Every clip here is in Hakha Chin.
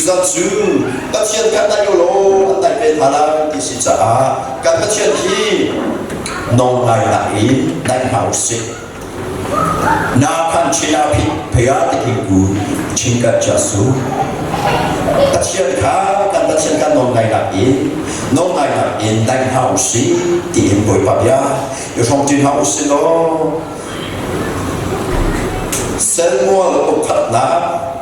Tuzan cu Pathian kan naih ulaw an naih ve hna lai ti si caah kan Pathian hi nawlngainak in naih hna usih. Na khan chin ah phei ah ti ku chin ka chia su. Pathian kha kan Pathian kan nawlngainak in nawlngainak in naih hna usih tiin Bawipa bia i hrawm ṭi hna usih law Samuel ukhatnak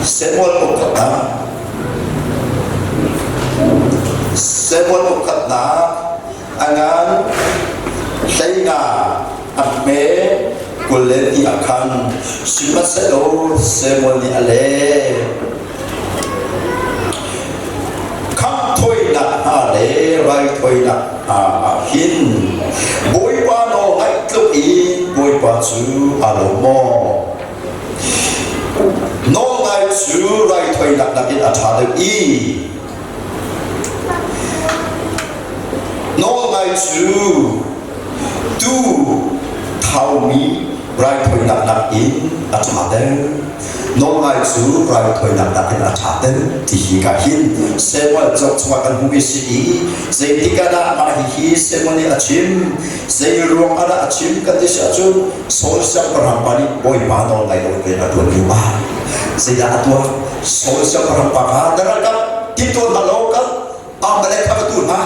Samuel ukhatnak Samuel ukhatnak a ngan hleinga a hme 22 ah khan sihmanhsehlaw Samuel nih a leh. Khanghthawinak hna le raithawinak hna ah hin Bawipa nawl ngaih tluk in Bawipa cu aa lawm maw? Nawlngai cu raithawinak nakin a ṭha deuh i nawlngai cu tuu thaumi raithawinak nakin a ṭha deuh. Nawlngai cu raithawinak nakin a ṭha deuh ti hi ka hin Samuel cauk chungah kan hmuh i si i zeitik ah dah mah hihi Samuel nih a chim, zei ruang ah dah a chim kan ti si ahcun Saul siangpahrang pa nih Bawipa nawl ngai lo in a ṭuan lio ah zeidah a tuah? Saul siangpahrang pa kha na ralkap timtuah hna law kal Amalek kha va tu hna.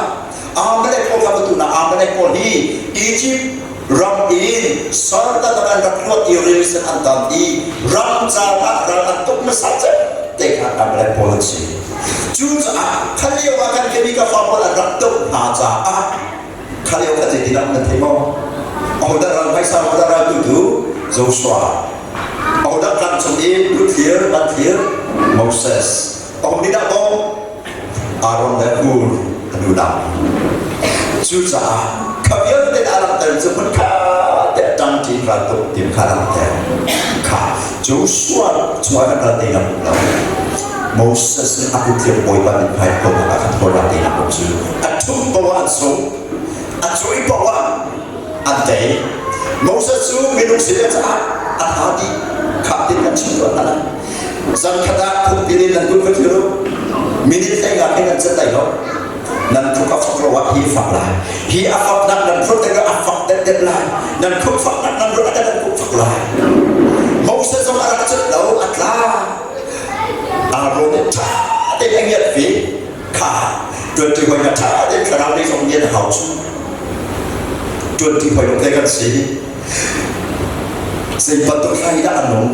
Amalek pawl kha va tu hna. Amalek pawl hi Egypt ram in sal taktak an rak luat i rili sen an tan i ram car ah ral an tuk hmasa cem te kha Amalek pawl an si. Cucaah kha lio ah khan kemi ka fa pawl an rak doh hna caah kha lio kha zeitindah nan thei maw? Ahodah ral hmaisa ahodah ral tutu Joshua. Ahodah tlang cung i tuthlir banthlir Moses. Aho nih dah bawm? Aaron le Hur an unau. Cucaah kha vialte a langhter cu hmun kha te a ṭang ṭin raltuk tim kha langhter. Kha Joshua chungah kan kal te na hmu lo. Moses nih a kut Bawipa nih hmai kawlnak ah khan thawl te na cu a ṭhum poah an sung, a cuai poah an tei. Moses cu minung si le caah a tha dih kha tin kan chim tuah hna. Zankhat ah phungpil in nan kut va thil u. Minute hlei nga khin nan cat lai lo. Nan khuk a fak lo ah hi fak lai. Hi a faknak nan phurh tikah a fak deuhdeuh lai. Nan khuk faknak nan ruah ah nan khuk fak lai. Moses zong a rak cat lo, a tla. Aaron nih ṭha tein a ngiat ve. Kha ṭuanṭi hoi na ṭha tein thlarau lei zong ngiat a hau cu. Ṭuanṭi hoi lawng te kan si. Zei bantuk hla hi dah a nung?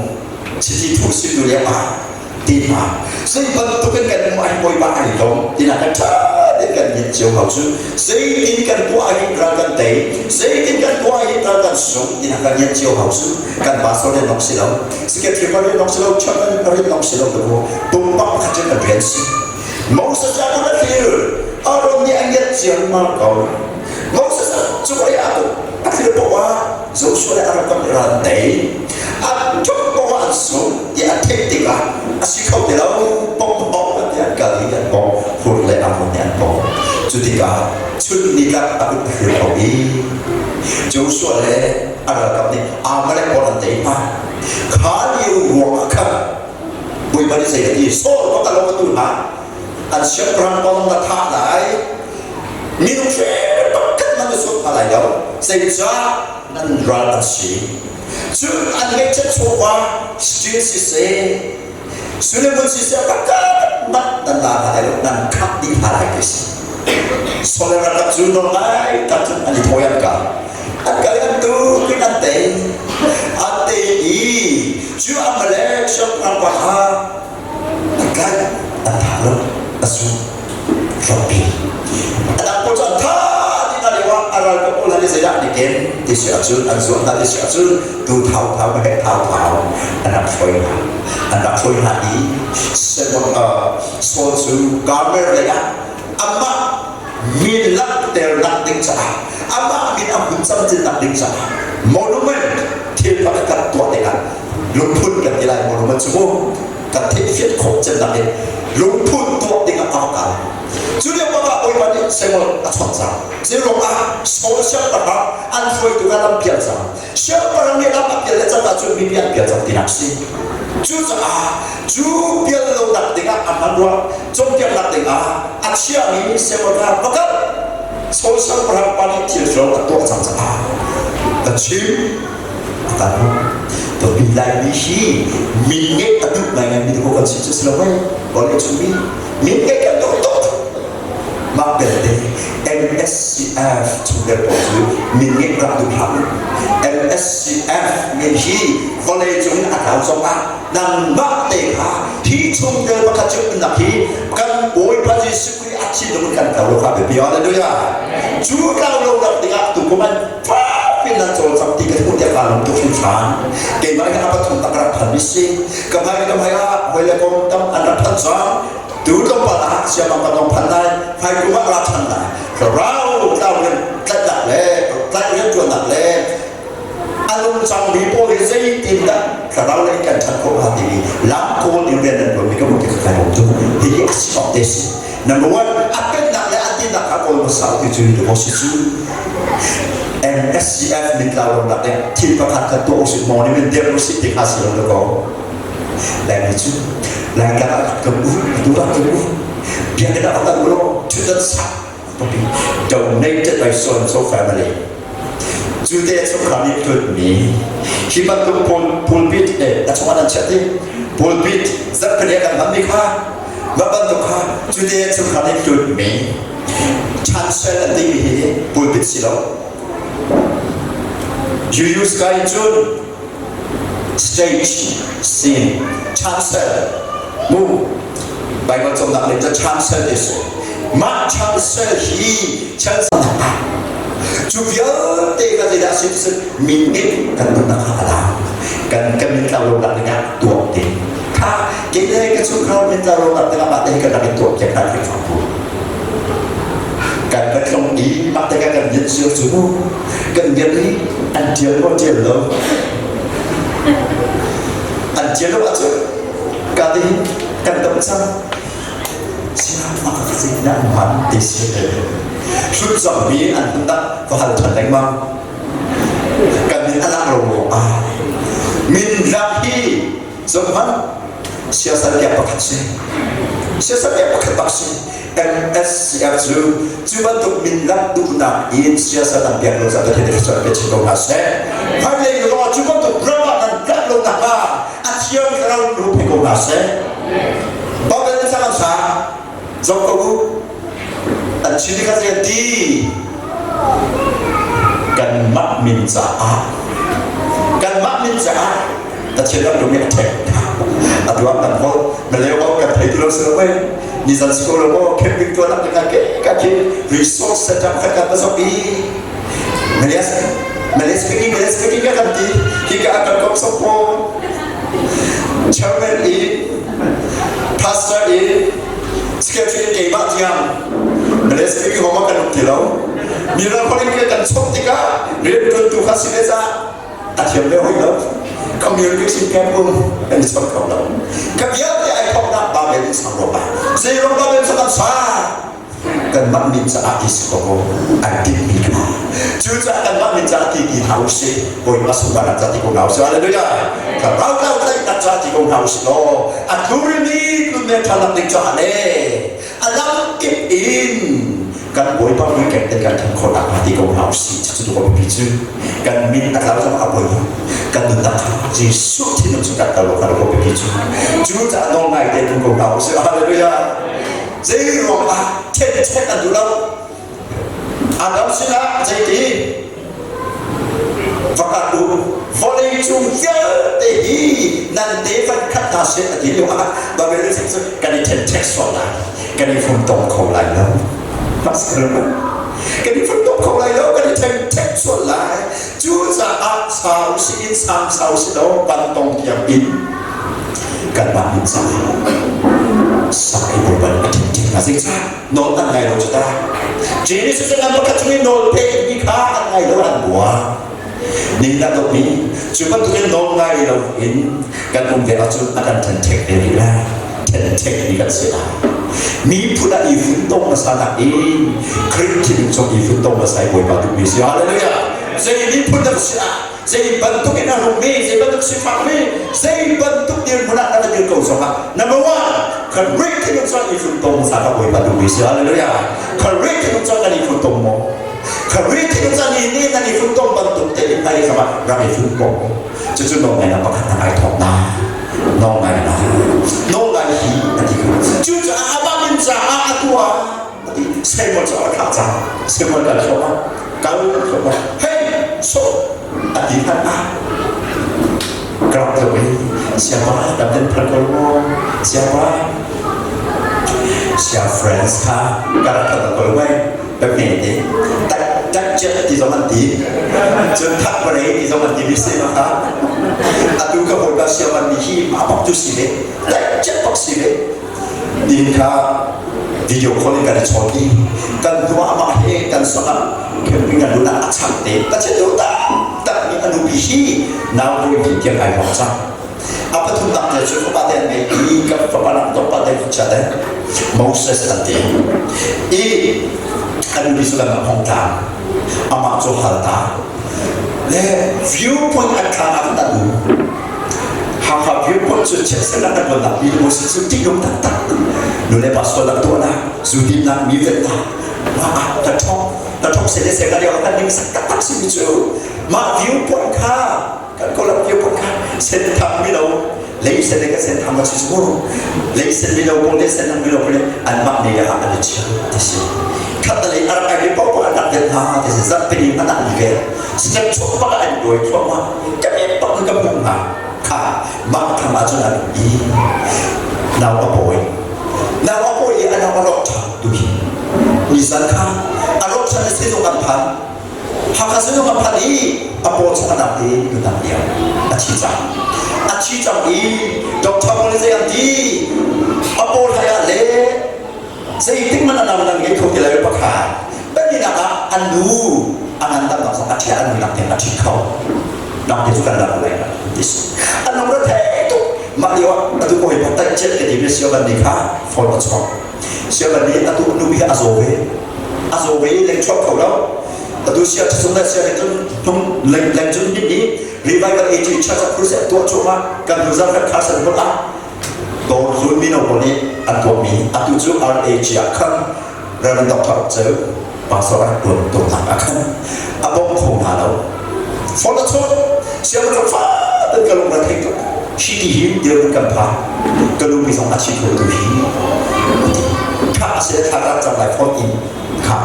Chiti thuh si tu lio ah ti hna zei bantuk in kan um ai bawipa ai lawm tina kan ṭha tein kan ngiat cio hau cu zeitin kan tuah hin ral kan tei zeitin kan tuah hin ral kan sung tina kan ngiat cio hau cu kan pastor rian lawng si lo secretary pa rian lawng si lo chairman rian lawng si lo ka pumpak pakhat cu kan rian si Moses a kun a thlir Aaron nih a ngiat ciammam ko Moses cu ai a tuk a thlir poah ah Joshua le a rak kan ral tei a tuk poah an sung ti a theih tikah a si kho ti lo pong pong an ti an kal i an pong hur le Aaron nih an pong cu tikah chun nitlak a kut a thlir ko i Joshua le a ralkap nih Amalek pawl an tei hna kha lio ruang ah khan Bawipa nih zei a ti Saul ka kal tu hna an siangpahrang kong na thah lai minung hre pakhat man na sut hna lai lo zeicah nan ral an si cun an ngeihchiat chawva steel siseh Sulemun siseh pakhat mat nan la hna lai lo nan khap dih hna lai ti si Saul le ralkap cu nawl ngai tak cun an i thawi an kal an kal an tu kin an tei an tei i cu Amalek siangpahrang pa kha an tlaih an thah lo a su hrappi a dang pawl cu an tha ti hna lio ah a ralkap pawl hna nih zeidah an i ken ti si ahcun an zuah hna ti si ahcun tu thau thau he thau thau an rak hruai hna an rak hruai hna i Saul cu Karmel lei ah amah min langhternak ding caah amah min a hun camcinnak ding caah monument thil pakhat kan tuah tikah lungphun kan ti lai monument cu mu kan theihfian khawh cemnak in lungphun tuah ding ah a rak kal cu lio bak ah Bawipa nih Samuel a chawnh cang cu ruang ah Saul siangpahrang an hruaitu kha lam pial cang siangpahrang nih lam a pial le cang ahcun mipi an pial cang tinak si. Cucaah cu pial lonak dingah a hmanrua cawnpiaknak dingah a chiahmi siangpahrang pakhat social pahrang pa nih thil ṭhalo a tuah cang caah ka chim a kan Topi Laimi hi min ngeih a duh ngaingai mi dawh kan si cu si lo mei vawlei cung mi min ngeih kan duh tuk. Mah belte MSCF chungtel pawl cu min ngeih rak duh hlah u. MSCF min hi vawlei cung in a tlau zongah nangmah te kha hi chungtel pakhat cu nak hi kan Bawipa Jesuh Khrih a thinlung in kan tlau lo kha biapi. Hallelujah. Cu tlau lo nak dingah tukum an fak in nan cawlcang ti ka hmuh tiah kaa lawm tuk hringhran. Keimah hi a pathum tak rak phan mi si. Ka hmai ka hmai ah hawi le kom tam an rak phan cang. Tu tlawmpal ah siamang kan ong phan lai, hmaikum ah ra ṭhan lai. Thlarau tlau rian tlaihnak le tlaih rianṭuannak le a nung cangmi pawl hi zeitindah thlarau lei kan ṭhat khawh hnga timi lam kawl in rian nan ṭuanmi ka hmuh tikah kai lawm tuk. Hihi a si awk te si. Number one, a pennak le a tinak kha kawl hmasa u ti cu hi si cu. MSCF mitlau lonak le thil pakhat kha tuah usih maw nih min dirh usih ti kha si lo ko. Laimi cu Laitlang ah rak tlung u, atu rak tlung u. Biakinn ah rak kal u law ṭhutdan sak papi donated by so and so family. Cu te chungkhar nih tlunmi hi bantuk pulpit a chungah nan chiah ti pulpit zarhpini kan hmanmi kha mah bantuk kha cu te chungkhar nih tlunmi chancel an timi hi pulpit si lo. You use kai cun stage scene chancel mu Bible cawnnak nih cun chancel ti si mah chancel hi chancel cu vialte kha zeidah si ti min nih kan nunnak kha a lang kan kan min tlau lo nak dingah tuak ding kha kei le ka chungkhar min tlau lo nak dingah mah te hi kan rak in tuak piak hna Khrihfabu kan va tlung i mah te kan yin sio cu mu kan biak i an ṭial maw ṭial lo an ṭial lo ahcun ka te hin kan dam cang sinak ka zeitindah an hman ti si hlut cangmi an hun dah va hal ṭhan lengmang kan min a lak lo maw ah min lak hi zohhmanh siasal piak pakhat si siasal piak pakhat bak si MSCF cu cu bantuk min lak duhnak in siasal an piak lo caah Pathian nih thluachuah pe chin ko hna seh. Hmailei zong ah cu bantuk ram ah nan tlak lo nakhnga a thiang thlarau in rup ko hna seh. Babel in sang an sa zoh ko u. An chim kha zei an ti? Kanmah min caah kanmah min caah Pathian ram nih a ṭhek a tuah kan holh Malay holh kan thei ti lo si lo mei nizan si ko lo maw camping tuah nak ding ke ka khi resource center pakhat kan va zok i Malay Malay speaking Malay speaking ka kan ti hi ka kan kom sok po chairman i pastor i secretary keimah tiang Malay speaking homa kan um ti lo mi ram holh in kan chok tikah rian tuantu kha si le za a thiam ve hoi lo communication camp um kan i chawt kho lo ka vialte ai thawknak Babel in sang ro zei ro Babel cu kan sa kanmah min caah ti si ko an timmi kha cucaah kanmah min caah ti ti hna usih Bawipa sunparnak ca ti ko hna usih hallelujah thlarau tlau tlaihnak ca ti ko hna usih law a tlurimi tlunmen ṭhanak ding caah le a lam kip in kan Bawipa mui keng ten kan than khawh nakhnga ti ko hna usih cucu tu biapi cu kan min a tlau zong a poi lo kan nunnak kha Jesuh thinlung chung kan kal lo kha ko biapi cu cu caah nawl ngai te tum ko hna usih hallelujah zei ruang ah then ṭhen an duh lo Adam sinah zeiti Fakat u vawlei cung vialte hi nan tefa khat hna seh a ti lio ah Babel cu kan i ṭhenṭhek sual lai kan i funtom kho lai lo kan i funtom kho lai lo kan i ṭhenṭhek sual lai cucaah sau si in sang sau si lo pantong tiang in kanmah min caah sak i Bawipa nih a ṭhenṭhek hna zeicah nawl an ngai lo cu ta Genesis cu lam pakhat chung i nawl pekmi kha an ngai lo an buar ning dah dawtmi cu bantukin nawl ngai lo in kan um ve ahcun a kan ṭhenṭhek ve rih lai ṭhenṭhek mi kan si lai miphun ah i funtom hmasa nak in Khrih thinlung chung i funtom hmasa i Bawipa duhmi si hallelujah zei miphun dah si ah. Zei bantuk in a rummi, zei bantuk sifakmi, zei bantuk dirhmun ah na dir ko zongah number one, Khrih thinlung cun i funtom sa ka Bawipa duhmi si. Hallelujah. Khrih thinlung cun kan i funtom maw? Khrih thinlung cun ni ni nan i funtom bantuk te in hmai zongah rak i funtom. Cucu nawlngaihnak pakhat na ai thawk na. Nawlngaihnak. Nawlngaih hi a ti ko. Cucaah amah min caah a tuah. Samuel cu a thlah cang. Samuel kal thluahmah, kal thluahmah. Hey, so a ti hmanh ah ka rak tluk i siapa kan den phal ko maw? Siapa? Sia friends kha ka rak phal ko wei. Ka hme te. Tak tak jet ti zong an ti. Cun thak parei ti zong an ti mi si ma kha. Atu ka hawipa siaman mi hi mah bak tu si ve. Tak jet bak si ve. Nihin kha video call in kan i chawn i kan hnu ah amah he kan sak ah camping kan lut ah a chang te Pathian duh taktak mi a nupi hi nau bawi hi tiang ai hawk cang. A pathumnak te cu fapa te an ngei i ka fapa nak tlawmpal te chia te Moses an ti i a nupi cu kan hong tlang amah cu hal ta le viewpoint an thla ah kan um. Hakha viewpoint cu chiatsernak kan tonnak mi maw si cu ṭihnung taktak. Nulepa sualnak tuahnak, zu dinnak, mi velhnak, mah ah ka ṭhawng, ka ṭhawng se le se ka lio kan ning sak taktak simi cu mah viewpoint kha kan kawlram viewpoint kha senthang mino lei sen le ka senthang ma si cu lei sen mino pawl le senthang mino pawl anmah ne ah an i chiah ti si khat lei a rak ai mi paoh an rak vel hna ti si zarhpini hmanh ah an i vel step chuak bak ah an dawi thluahmah ka mit bak in ka hmuh hna kha mah thlam ah cun an um i nau a pawi nau a pawi i a nau a rawk ṭhan tu hi nizan kha a rawk ṭhan i sizung an phan Hakha sizung an phan i a paw chung a nak te tutan lio a thi cang a thi cang i doctor pawl nih zei an ti a paw hlai ah le zeitik hmanh a nau nan ngei kho ti lai pakhat pahnihnak ah an nu a ngandamnak zong a ṭhia an nunak tiang a ṭhi kho nak te cu kan rak lai ti si an lungre thei tuk mah lio ah atu ko hi tai chet ka ti mi siavan ni kha phone a chuak siavan ni atu nu hi a zaw ve a zaw ve leng chuak kho lo atu sia chung le sia cun hnung leng leng cun ni ni revival AG church of crusade tuah chuah kan hnu zar kan kha san hol ah Dawrhlun mino pawl nih an tuahmi atu cu RAG ah khan Reverend Dr. Ceu pastor an tuan tawnnak ah khan a bawm kho hna lo. Phone a chawt siangpahrang fa tan ka lung ra thei tuk. Hi ti hin dirhmun kan phan. Ka nupi zong a thi kho tu hi. Tha a si thla rak cam lai phone in kha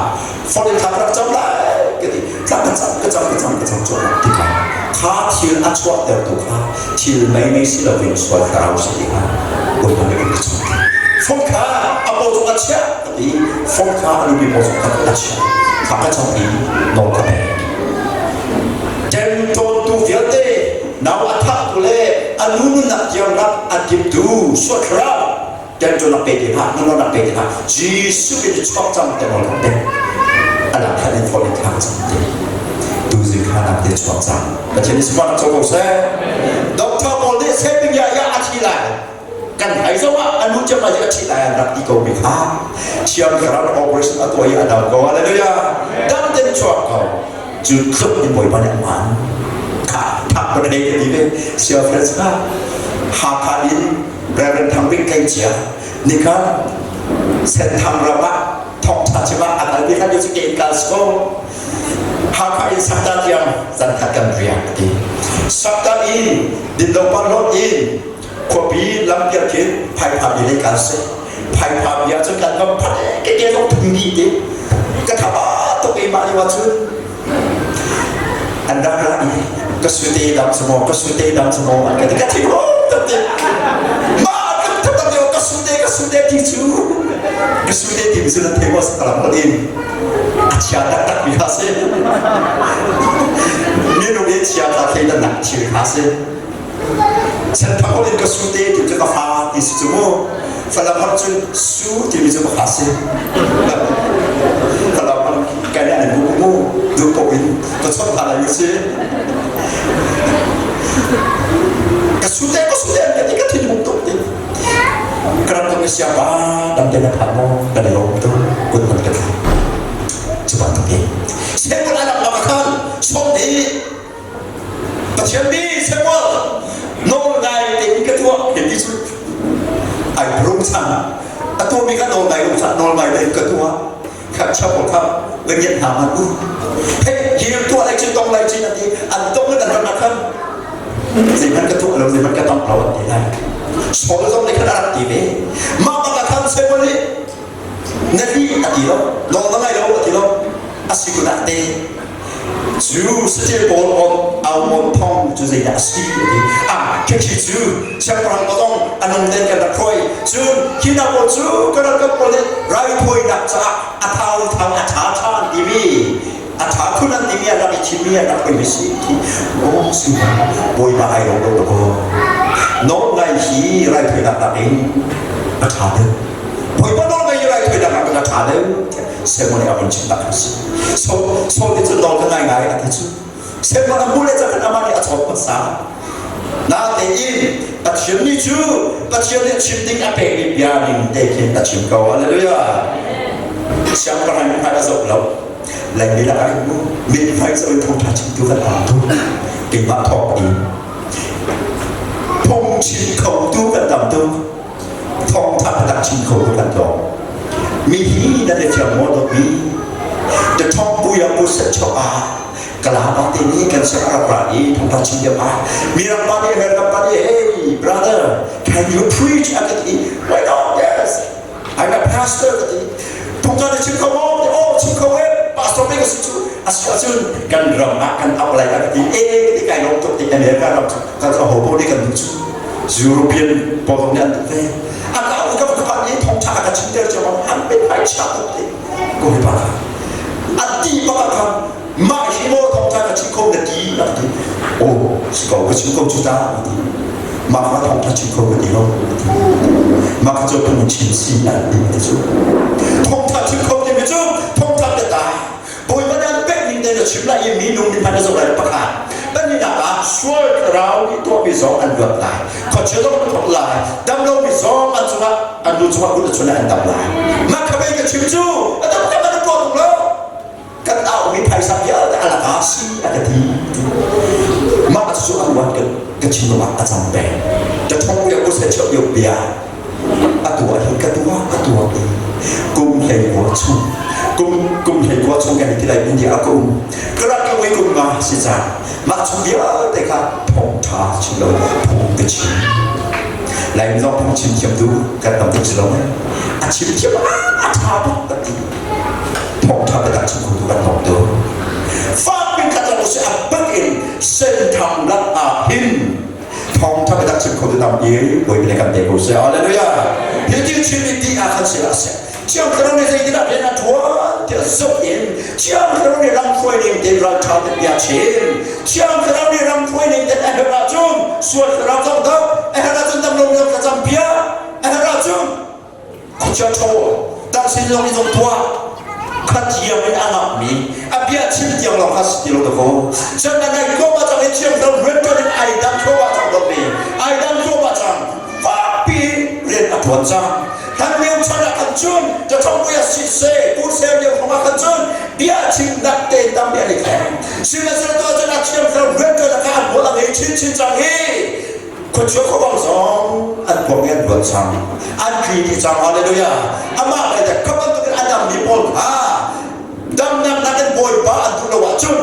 phone in thla rak cam lai ka ti thla ka cam ka cam ka cam ka cam cuahmah tikah kha thil a chuahtertu kha thil meimei si loin sual thlarau si tikah Bawipa nih ka chuah phone kha a paw cung a chiah ka ti phone kha a nupi paw cung a chiah kha ka cam i nawl ka pek ṭemṭawntu vialte nau a thahtu le a nu nunnak tiang rak a timtu sual thlarau ṭemṭawn nak pe ti hlah nunnak nak pe ti hlah Jesuh in chuak cang te nawl ka pek a lak khan in phone in thlak cang te tuzing kha nak te chuak cang Pathian nih sifak co ko seh Doctor pawl nih saving ya ya a thi lai kan hai zong ah anu cem a thi lai an rak ti ko mi kha thiam thlarau operation a tuah i a dam ko hallelujah dam ten chuak ko cu tluk in bawipa nih man kha thak ko na ka ti ve sia friends kha Hakha in Reverend Thang Bik Tlei Cia nikha Senthang ram ah thawngtha chim ah a kalpi khan cu ke in kal ko Hakha in Sakta tiang zankhat kan riak a ti. Sakta in dinlo parlawt in khuapi lampial khin Phaipha bia lei kal si. Phaipha bia cun kan va phak ke ke zong thum dih ti. Ka thaba tuk i mah lio ah cun an rak ra i ka sute dam samaw ka sute dam samaw an ka ti ka thi ko tak ti mah kan thap lio ka sute ka sute ti cu ka sute ti cu na thei maw salam in a chia taktak mi kha si minung i chia kha thleidannak thil kha si senthang in ka su te ti cu ka fa ti si cu mu falam har cun su timi cu ka fa si falam har kai nih an bu mu duh ko in ka chawt hna lai si ka su te ka su te an ka ti ka thin hung tuk ti Karam siapa dam te na phan maw kan i lawm tu kun man ka thla cu bantuk in Samuel anak bak khan som dih. Pathian mi Samuel nawl ngai tein ka tuah hei ti cu ai rung cang. A tuahmi kha nawl ngai rung cang nawl ngai tein ka tuah. Kha chapel kha va ngiat hna hmanh u. Hei hir tuah lai chin tong lai chin an ti an tong in an rak khan zeihmanh ka tuah lo zeihmanh ka tong lo an ti lai. Saul zong nih khan a rak ti ve. Mah bak ah khan Samuel nih na li a ti lo nawl na ngai lo a ti lo a si kun ah te cu saṭil pawl on au on thong cu zeidah a si a ti ah khikhi cu siangpahrang zong a nung ten kan rak hruai cun khi hna pawl cu kan rak pawl nih raithawinak caah a thau thang a ṭha ṭha an timi a ṭha khun an timi an rak i thimmi an rak hruaimi si ti oh si bawipa ai lo lo ko nawl ngai hi raithawinak nakin a ṭha deuh Bawipa nawl ngai hi raithawinak nakin a ṭha deuh Samuel nih a vun chim tak a si. So Saul nih cun nawl ka ngai ngai a ti cu. Samuel a hmuh le cang amah nih a chawt hmasa. Natein Pathian nih cu Pathian nih chim ding a pekmi bia ning te khin a chim ko. Hallelujah. Siangpahrang hmai a zoh lo. Laimi lakah hin mu mithmai zoh in thawngṭha chimtu kan tam tuk. Keimah thawk in phungchim khotu kan tam tuk. Thawngṭha biatak chim kho tu kan tlawm. Mi hi nan i fiang maw dawtmi? The thawng buya bu set chok ah kala pa te nih kan ser a rak ra i thawngṭha chim lio ah mirang pa nih American pa nih hey brother can you preach a ka ti why not yes I'm a pastor ka ti thawngṭha na chim kho maw oh chim kho e pastor pe ka si cu a si ahcun kan ram ah kan up lai a ka ti e ka ti kai lawm tuk ti America ram cu kan ho paoh nih kan duh cu European pawl nih an duh ve a ka ka ka pa nih thawngṭha a ka chimter cu an pe phai chia tuk ti ko hi pa kha a ti bak ah khan mah hi maw thawngṭha ka chim kho na ti a ti oh si ko ka chim ko cu ta a ti mah kha thawngṭha chim kho ka ti lo mah kha cu phung chim si a ti ti cu thawngṭha chim kho timi cu thawngṭha biata Bawipa nih an pek ning tein a chim lai i mi nung nih hmanh a zoh lai pakhat. Pahnihnak ah sual thlarau nih tuahmi zong an luat lai. Khuachia zong an thawk lai. Dam lomi zong an cungah an lu cungah kut a chun an dam lai. Mah kha mei ka chim cu a dam kan an tuah tung lo. Kan aumi phaisa vialte a laka si a ka ti. Mah cu a ruat ka ka thinlung ah a cam peng. Ka thong lio ku se cheu lio bia atu ah hin ka tuah ka tuah i kum 19 chung kum kum 19 chung kan ti lai India ah ka um ka rak ka ui kum nga si cang mah chung vialte kha thawngṭha chim lo phung ka chim Laimi zong phung chim thiam tu kan tam tuk si lo a chim thiam a ṭha tuk ka ti thawngṭha biatak chim kho tu kan tam tu fak pin khat lo si a bak in senthang lak ah hin thawngtha biatak chim kho tu tampi Bawipa nih kan pe ko seh. Hallelujah. Hi thil chim i ti ah khan si hlah seh. Thiang Thlarau nih zeitindah rian a ṭuan tiah zoh in Thiang Thlarau nih ram hruai ning tein ralṭha tein bia chim. Thiang Thlarau nih ram hruai ning tein a herh ahcun sual thlarau zong doh, a herh ahcun damlo zong thlacam piak, a herh ahcun Khuachia ṭhaw tarsin zong i zong tuah kha thiang in a ngammi a bia chim tiang lawng kha si ti lo dakaw cun na ngai ko ma cang i thiang thlarau rianṭuan in ai dang thluahmah cang dawtmi ai dang thluahmah cang fakpi rian a ṭuan cang hlan lio chan ah khan cun ṭaṭhawng a si se pu ser lio hrawng ah khan cun bia chimnak te tampi an i thleng sihmanhsehlaw tuah cun a thiang thlarau rianṭuan kha an hmual a ngei chinchin cang i Khuachia khuavang zong an puak i an luat cang. An tli dih cang. Hallelujah. Amah le kha bantukin a dammi pawl kha damnak nakin Bawipa an duh lo ahcun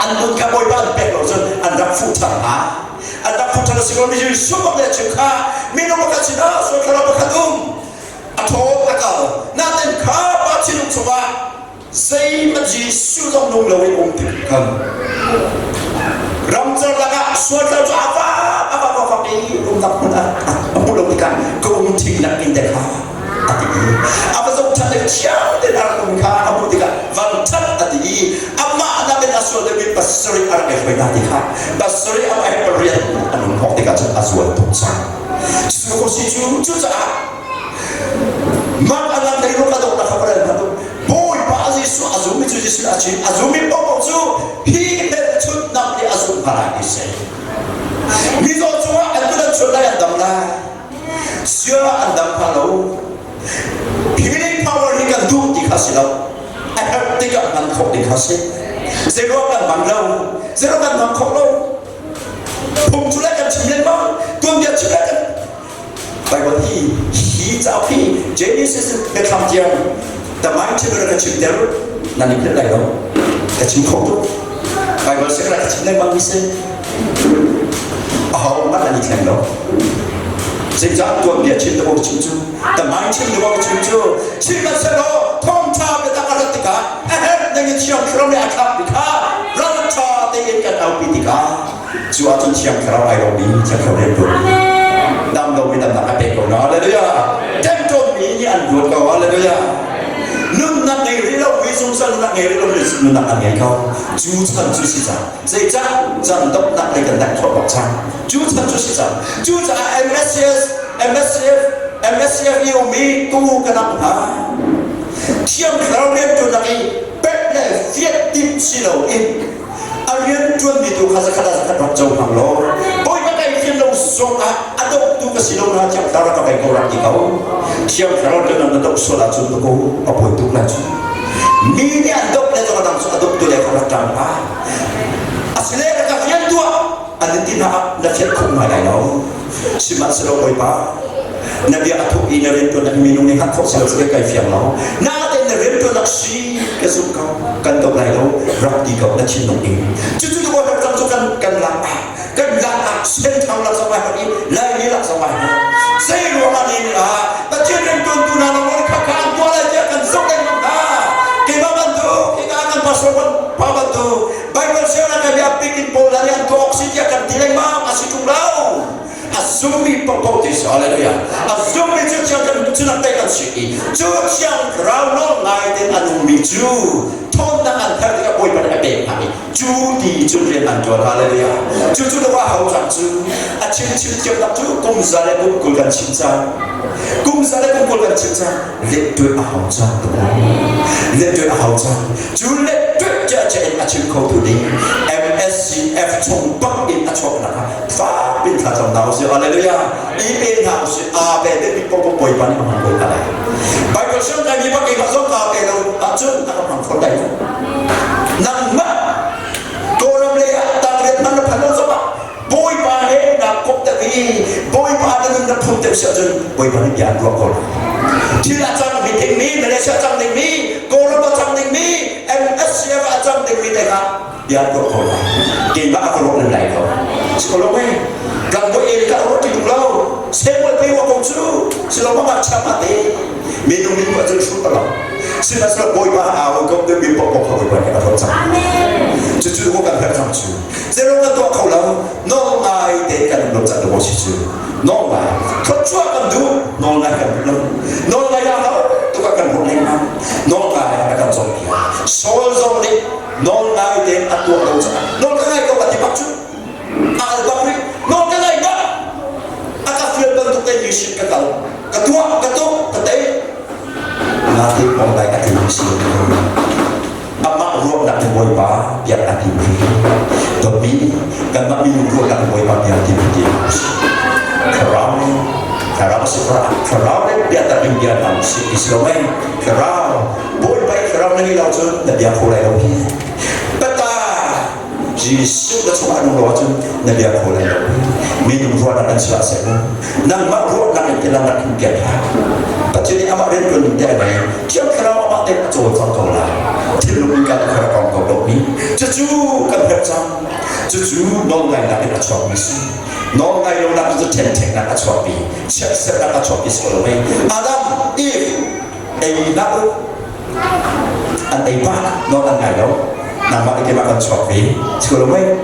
an nun kha Bawipa an pek lo cun an rak fuh ṭhan hnga. An rak fuh ṭhan a si ko mi Jesuh bak le chim kha minung pakhat sinah sual thlarau pakhat um a thaw a kal. Nain kha pa thinlung chungah zeihmanh Jesuh zong nung loin um tik khan ramcar lakah sualtlo cu a vak a vak a vak i umnak hmun a hmuh lo tikah ka um thingnak in te kha a ti i a va zoh ṭhan le thiang tein a rak um kha a hmuh tikah van ṭhat a ti i amah nakin a sual deuhmi pasarih a rak i hruai hna ti kha pasarih amah he pariat an um hawk tikah cun a zual tuk cang cu ko si cu cucaah mak a lang thei ruk a dawtnak kha va rel hmanh u Bawipa Jesuh a zummi cu Jesuh a chim a zummi paohpaoh cu hi hmelchunhnak nih a zumh hna lai ti si. Mizaw cungah an kut an chuan lai an dam lai. Sia an dam hna lo. Healing power hi kan duh ti kha si lo. A herh tikah hman khawh ding kha si. Zeiruang kan hman lo? Zeiruang kan hman khawh lo? Phung cu le kan chim lengmang, tuanbia chim le kan Bible hi hi cauk hi Genesis biathlam tiang tamain chim ka chim ter nan i philh lai lo. Ka chim kho tuk. Bible se ka chim lengmang mi si. Aho hmanh an i thleng lo. Zeicah tuanbia chim dawh chim cu tamain chim dawh chim cu sihmanhsehlaw thawngṭha biatak a rat tikah a herh ning in Thiang Thlarau nih a thlakmi kha ralṭha tein kan aupi tikah cu ahcun Thiang Thlarau ai lomi Thiang Thlarau rian ṭuanmi dam lomi damnak a pek ko na. Hallelujah! Ṭemṭawnmi nih an ruat ko. Hallelujah! Nunnak ngei rih lomi zungzal nunnak ngei rih lomi nunnak an ngei ko. Cu chan cu si cang. Zeicah chan donghnak lei kan naih khawh bak cang. Cu chan cu si cang. Cucaah MSCS, MSCF, MSCF i ummi tu ka dang hna. Thiang Thlarau rianṭuannak i pek le fiat timh si loin a rianṭuanmi tu kha zakhat ah zakhat rak cohlang law Bawipa kai fian lo zongah a dohtu ka si lo na Thiang Thlarau ka kai ko rak ti ko. Thiang Thlarau cu na doh sual ahcun ka ko a pawi tuk lai cu. Mi nih an doh le zong a dang cu a dohtu le kha rak ṭang hlah. Asile ka fian tuah an in ti hna ah na fian kho ngai lai lo. Sihmanhsehlaw Bawipa, na bia a thuk i na rianṭuannak minung nih hngalh khawh si lo cu kai fiang lo. Natein na rianṭuannak si ka zumh ko, kan doh lai lo, rak ti ko na thinlung in. Cucu tu rak cang cu kan kan lak ah kan lak ah senthang lak zong ai i Laimi lak zong ai Zei ruang ah ni ah Pathian rianṭuantu hna lawng kha kha an tuah lai tiah kan zoh lengmang hna. Keimah bantuk, hika kan pastor pa bantuk, Bible sianginn ah bia pik in pawl an tuah awk si tiah kan ti lengmang a si ṭung lo. A zummi paohpaoh ti si hallelujah. A zummi cu thiang kan cunak tei kan si i cu thiang thlarau nawl ngai tein a nungmi cu thawnnak an herh tikah Bawipa nih a pek hna i cu ti cun rian an ṭuan hallelujah. Cu cu lo ah ho cang cu a chim chim thiam tak cu kum za le kum 20 kan chim cang. Kum za le kum 20 kan chim cang. Let tuah a hau cang let tuah a hau cang. Cu let tuah cia cia in a chim kho tu ding MSCF chung bak in a chuaknak ah fak pin thla cam hna usih. Hallelujah. I pe hna usih. A pe te mi popo bawipa nih a hmang ko hna lai. Bible siang kai mi bak keimah zong ka pe lo ahcun a ka hmang kho lai lo. Nangmah Kawlram lei ah tangriat hman na phan lo zongah Bawipa he naa kawp deuh i Bawipa na nun na phun deuh si ahcun Bawipa nih bia an ruah ko lai. Thil a cang dingmi, Malaysia a cang dingmi, Kawlram a cang dingmi, MSCF a cang dingmi te kha bia an ruah ko lai. Keimah a ka ruah nan lai lo. Si ko lo mei? Kan bawi Eli ka ruah ti tung lo. Samuel pei wa ko cu. Si lo mah chia ma te. Minung nih ruah cun hruh lo. Sihmanhsehlaw Bawipa aa hawikom deuh mi paohpaoh kha Bawipa nih a ruah cang. Cucu kan herh cang cu. Zeirong kan tuah kho lo. Nawl ngai tein kan um lo cang lo si cu. Nawl ngai. Thluachuah kan duh. Nawl ngai kan duh lo. Nawl ngai ah hau tuk ah kan ruah lengmang. Nawl ngai a kan cawnpiak. Saul zong nih nawl ngai tein a tuah lo caah nawl ka ngai ko a ti bak cu. A al bak rih. Nawl ka ngai bak. A ka fial bantuk tein mi sin ka kal. Ka tuah, ka tuk, ka tei. Nate kong lai a tling si amah ruahnak in Bawipa biak a tim hi dawtmi kanmah minung ruahnak in Bawipa biak a tim ti thlarau thlarau si thlarau le biatak in bia hna usih ti si lo mei thlarau Bawipa i thlarau na ngei lo cun na bia kho lai lo hi pata Jesuh na chungah nung lo ahcun na bia kho lai lo. Minung ruahnak an chuah seh mu. Nangmah ruahnak in tilang rak in piak hlah. Pathian nih amah riantuan ning te a nei. Thiang Thlarau amah tein a cawlcang ko lai. Thinlung in kan khuara kong ko lo mi. Cucu kan herh cang. Cucu nawlngainak in a chuakmi si. Nawlngai lonak cu ṭhenṭheknak a chuakpi. Chiatserhnak a chuakpi si ko lo mei. Adam, Eve, ei hlah u. An ei pah nawl an ngai lo. Nangmah le keimah kan chuak ve. Si ko lo mei?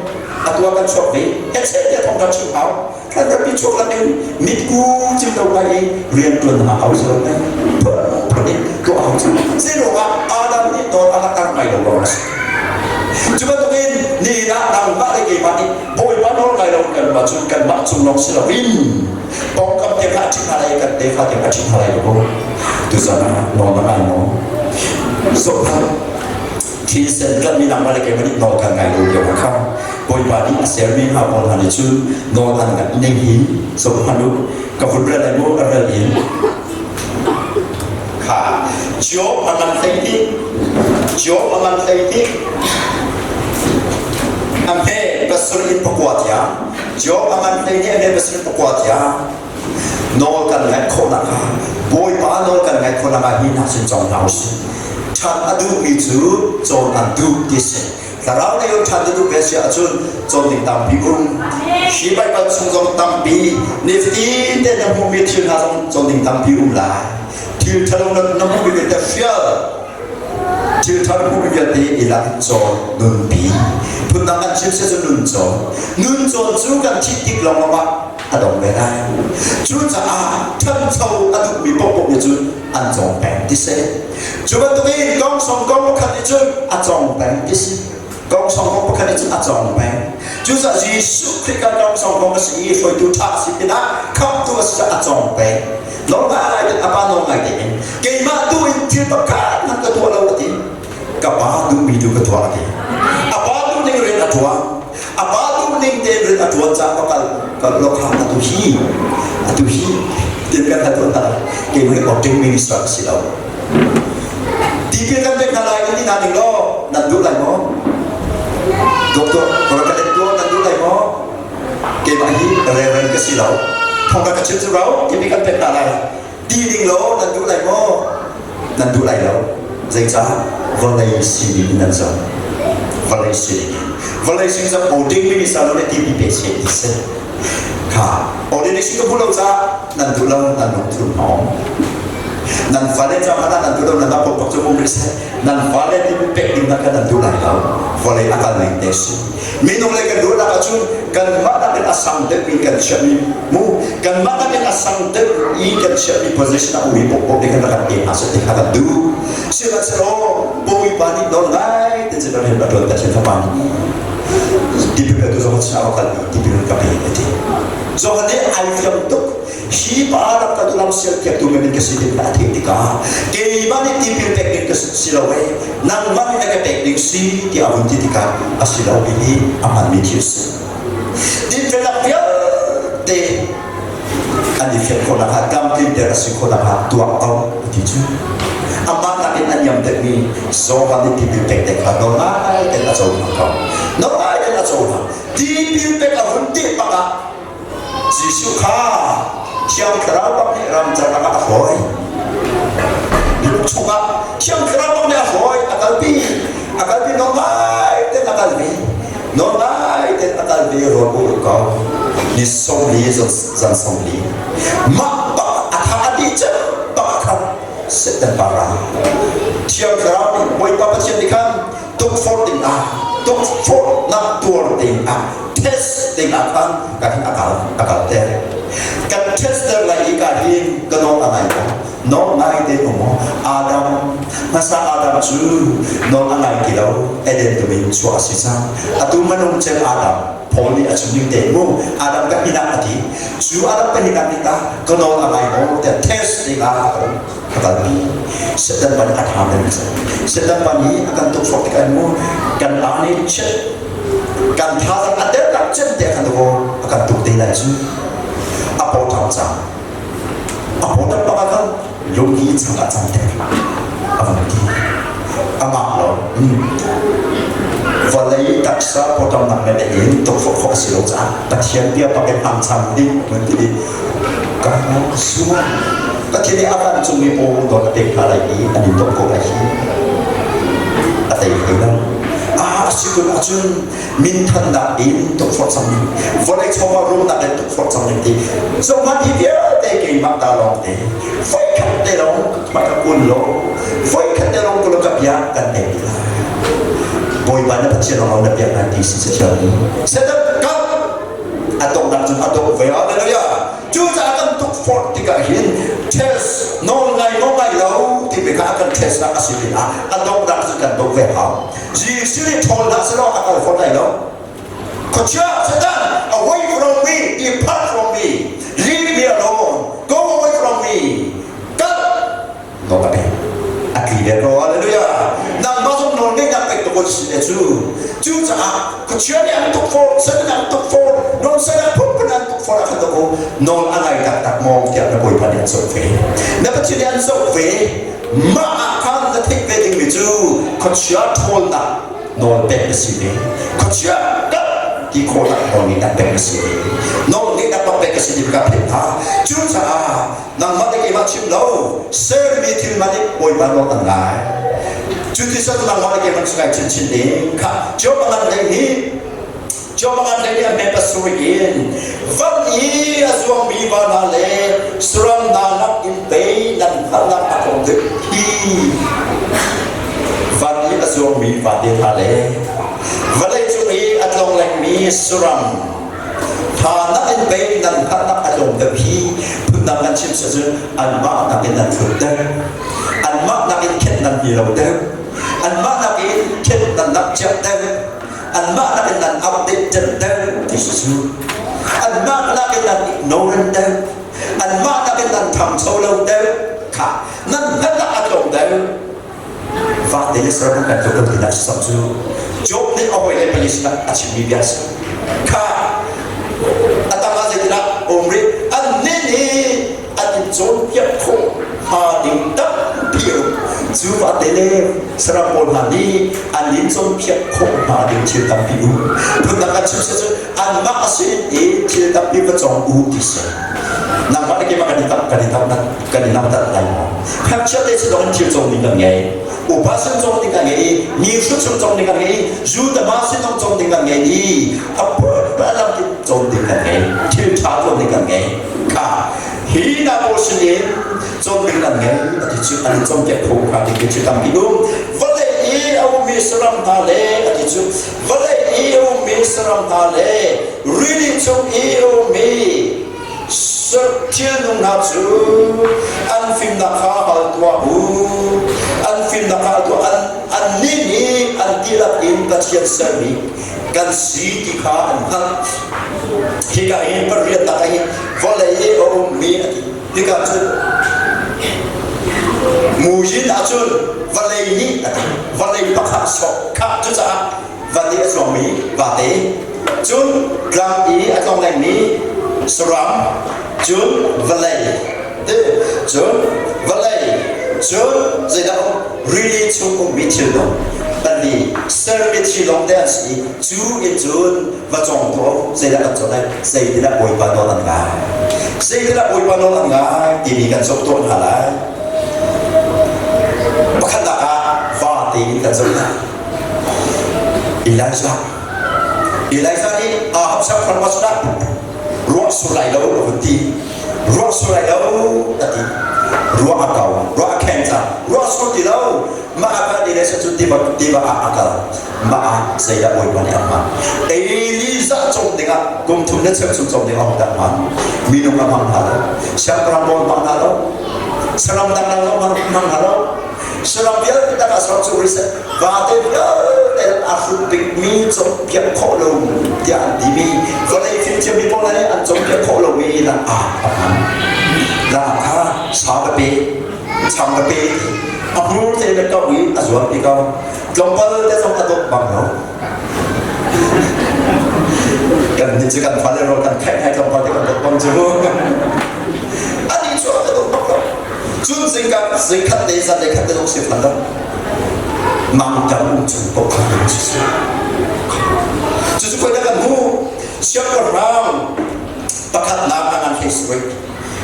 Atu ah kan chuak ve. Hetchet tiah thawngṭha chim hau. Kan rampi chuak lakin mitku cim lo ngai i rian ṭuan hna hau si lo mei? Phun in tuah hau cu. Zeiruangah Adam nih nawl a rak ngai lo ruang a si. Cu bantukin nihin ah nangmah le keimah nih Bawipa nawl ngai lo kan cun kanmah cung lawng si loin pawngkam te kha a ṭhit hna lai kan tefa te kha a ṭhit hna lai lo tuzan ah nawl na ngai maw zohhmanh thisen tlanmi nangmah le keimah nih nawl kan ngai lo lio kha Bawipa nih a sermi hna pawl hna nih cun nawl an ngai ning hi zohhmanh u ka vun rel lai mu a rel in kha Job a ngan hlei ti Job a ngan hlei ti a hme pasarih in pakua tiang. Job a ngan hlei nih a men pasarih pakua tiang nawl kan ngaih khawh nakhnga Bawipa nawl kan ngaih khawh nakhnga hi hna sin cawng hna usih. Ṭhan a duhmi cu cawn an duh ti si. Thlarau lei in ṭhan na duh ve si ahcun cawn ding tampi um. Hi Baibal chung zong tampi nifatin te na hmuhmi thil hna zong cawn ding tampi um lai. Thil ṭhalo na, na hmuhmi vialte hrial. Thil ṭha na hmuhmi vialte i lak in cawn nunpi. Phundang kan chim si cun nun cawn. Nun cawn cu kan thih tik lawng ah a dong ve lai. Cucaah ṭhancho a duhmi paohpaoh nih cun an cawng peng ti si. Cu bantukin kawngsong kong pakhat nih cun a cawng peng ti si. Kawngsong kong pakhat nih cun a cawng peng. Cucaah Jesuh Khrih kan kawngsong kong a si i hruaitu ṭha a si pinah khamhtu a si caah a cawng peng. Nawl ngai tein a pa nawl ngai tein keimah tu in thil pakhat hmanh ka tuah lo a ti. Ka pa duhmi tu ka tuah a ti. A pa duhning rian a ṭuan. A pa duhning tein rian a ṭuan caah ka kal kal lo kha atu hi atu hi tin kan hal tuan hna keimah hi ordained minister ka si lo. Tipil kan pek hna lai in ti hna ning law nan duh lai maw? Doctor ka tuah nan duh lai maw? Keimah hi reverend ka si lo. Thong ka chim cu rau tipil kan pek hna lai. Ti ding law nan duh lai maw? Nan duh lai lo. Zeicah? Vawlei sining in nan zoh. Vawlei sining in. Vawlei sining cu voting minister lo nih tipil pe seh ti si. Kha ordination ka hmu lo caah nan duh lo nan lungthur hmawng. Nan fale ca hmanh ah nan duh lo nan dah pumpak cu um rih seh. Nan fale tipil pek ding hmanh kha nan duh lai lo. Vawlei a kal ning te si. Minung le kan ruahnak ahcun kanmah nakin a sang deuhmi kan chiahmi mu kanmah nakin a sang deuh i kan chiahmi position a ummi paohpaoh nih khan rak kan pe hna seh ti kha kan duh. Sihmanhsehlaw Bawipa nih nawl ngai te cu rian a ṭuan Pathian Fapa nih tipil petu zong sinah va kal i tipil ka pe a ti. Johan nih ai fiang tuk hi pa rak ka lam sial piaktu men ka si ti a theih tikah keimah nih tipil pek ding ka si lo e nangmah nih na ka pek ding si tiah a vun ti tikah a si lo hi a hmanmi thil si. Dinfelnak vialte an i fian khawh nakhnga tlamtlinter a si khawh nakhnga tuah ko a ti cu. Amah nakin a niam deuhmi Johan nih tipil pek te kha nawl ngai tein a cohlang ko. Nawl ngai tein a cohlang. Tipil pek a hun ti bak ah Jesuh kha Thiang Thlarau bak nih ramcar lakah a hlawi. Minung chungah Thiang Thlarau bak nih a hlawi, a kalpi. A kalpi nawl ngai tein a kalpi. Nawl ngai tein a kalpi rawl ul ko. Ni 40 zan 40. Mah bak a tha a ti cem bak khan Satan para. Thiang Thlarau nih Bawipa Pathian nih khan tukforh ding ah tukforhnak tuar ding ah test ding ah khan ka hin akal akal ter kan test ter lai i ka hin ka nawl a ngai ko nawl ngai te um Adam hmasa Adam cu nawl a ngai ti lo Eden tumin chuah a si cang atu manung cem Adam Paul nih a chim ning te mu Adam ka hinak a ti cu Adam ka hinak nih ta ka nawl a ngai maw tiah test ding ah a kalpi Satan pa nih a ṭha deuh cang Satan pa nih a kan tukforh tikah mu kan pa nih chiat kan thazaang a dernak cem te khan ko a kan tuk te lai cu a pawṭam cang a pawṭam bak ah khan lunghi chang ah cang te a van ti amah lo vawlei taksa pawṭamnak le in tukforh khawh a si lo caah Pathian bia bak in hmang cham ding mun ti ka sual Pathian nih a vancungmi pawl dawt a pek hna lai i an in dawt ko lai hi a tei hlei lo a si kun ahcun minthannak in tukforh cang ding vawlei chawva rumnak in tukforh cang ding ti zohhmanh hi vialte keimah ta lawng te voikhat te lawng hmai ka kun lo voikhat te lawng ka bia kan pek ti lai Bawipa na Pathian lawng na biak lai ti si cathiang ni Satan kal a donghnak cun a dongh ve hallelujah cucaah kan tukforh tikah hin test nawl ngai nawl ngai lo timi kha a kan test nak a si pinah a donghnak cun kan dongh ve hau Jesuh nih ṭhawl hlah selaw a kal fawn lai lo Khuachia Satan away from me depart from me leave me alone go away from me kal nawl a pek a tli ve ko hallelujah nangmah zong nawl ngeihnak pek tuk si ne cu cucaah khuachia nih an tukforh satan an tukforh nawl satan phunphun an tukforh ah khan ko nawl a ngai taktak maw tiah na bawipa nih an zoh ve na pathian nih an zoh ve mah ah khan na theih ve dingmi cu khuachia ṭhawlnak nawl pek na si ve khuachia kat. ti khawhnak nawl ngeihnak pek na si ve. Nawl ngeihnak bak pek ka si ti ka philh hna. Cucaah nangmah le keimah chim lo sermi thil hmanh nih Bawipa nawl an ngai. Cuti cun nangmah le keimah cu ngai chinchin ding kha Job a ngan hlei nih Job a ngan hlei nih a hme pasarih in van i a zuangmi va hna le saram hna nak in pei nan hngalhnak a tlawm deuh hi van i a zuangmi vate hna le vawlei cung i a tlonglengmi saram hna nak in pei nan hngalhnak a tlawm deuh hi phundang kan chim si cun anmah nakin nan hrut deuh anmah nakin khenh nan hi lo deuh anmah nakin khenh nan nak ciah deuh anmah nakin nan update deuh ti si cu anmah nakin nan ignorant deuh anmah nakin nan ṭhangcho lo deuh kha nan hngalhnak a tlawm deuh vate le saram kan tluk lo ti dah sam cu Job nih a hawile pali sinah a chimmi bia a si kha a tang ah zeitinah um rih annih nih an in cawnpiak khawh hnga ding tampi a um cu vate le saram pawl hna nih an in cawnpiak khawh hnga ding thil tampi um phundang kan chim si cun anmah sin i thil tampi va cawng u ti si nangmah le keimah kan i tam kan i tam kan i nautat lai maw ngakchia te sin in thil cawng ding kan ngei upa sin cawng ding kan ngei i mi hrut chung cawng ding kan ngei i Judah sin zong cawng ding kan ngei i a lam kip cawng ding kan ngei thil ṭha cawng ding kan ngei kha hi hna pawl sin in cawng ding kan ngei a ti cu an cawnpiak kho kha ding cu tampi um vawlei i a ummi saram hna le a ti cu vawlei i a ummi saram hna le rili chung i a ummi Thilnung hna cu an fimnak kha hal tuah u. An fimnak kha hal tuah. An annih nih an dihlak in Pathian sermi kan si ti kha an hngalh. Hika hin pariatnak ah hin vawlei i a ummi a ti. Hika cun muin ahcun vawlei nih a ti. Vawlei pakhat sawk kha cucaah van i a zuangmi vate cun tlang i a tlonglengmi saram cun vawlei cun vawlei cun zeidah um rili chung ummi thil dong pali sermi thil lawng te an si i cu in cun va cawng tuah zeidah kan cawn lai zeitindah Bawipa nawl an ngai zeitindah Bawipa nawl an ngai timi kan zoh tuah hna lai pakhatnak ah vate in kan zoh hna Elijah Elijah nih Ahab siangpahrang pa sinah ruah sur lai lo a vun ti. Ruah sur lai lo a ti. Ruah a kau, ruah a kheng cang. Ruah sur ti lo. Mah ah khan Elijah cu tiva tiva ah a kal. Mah ah zeidah Bawipa nih a hman. Elijah cawm dingah kum thum le cheu chung cawm dingah a dah hman. Minung a hmang hna lo. Siangpahrang pawl hmang hna lo. Saram dangdang zong hmang hna lo. Saram vialte dang ah saram cu ri seh. Vate vialte a hrut bikmi cawnpiak khawh lo tiah an timi vawlei fimthiammi pawl nih an cawnpiak khawh lomi lang ah a hman. Lang kha sa ka pe, chang ka pe a hmur te le kau i a zuam ti ko. Tlawmpal te zong a dawt bang lo. Kan nih cu kan fale rawl kan khaih hai tlawmpal te kan dawt bang cu. Ani cu a ka dawt bak lo. Cun zingka zingkhat te zan le khat te zong si phan lo. Mangṭam um chung paoh kha kan si. Cucu khoi dah kan hmuh? Siangpahrang pakhatnak a ngan hlei sarih.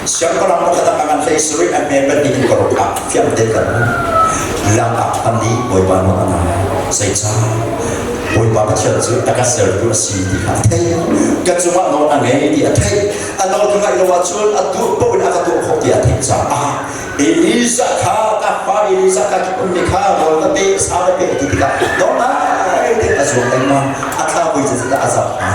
Siangpahrang pakhat a ngan hlei sarih a hme pahnih in paruk ah fiang te kan hmuh. Lang ah hman i Bawipa nawl a ngai. Zeicah? Bawipa Pathian cu a ka sertu a si ti kha a theih. Ka cungah nawl a ngei ti a theih. A nawl ka ngaih lo ahcun a duh paoh in a ka tuah khawh ti a theih caah Elijah kha ka fa Elijah kha ki ummi kha rawl ka pe sa ka pe ti tikah normal te a zuang lengmang a thla voi cu a zap hna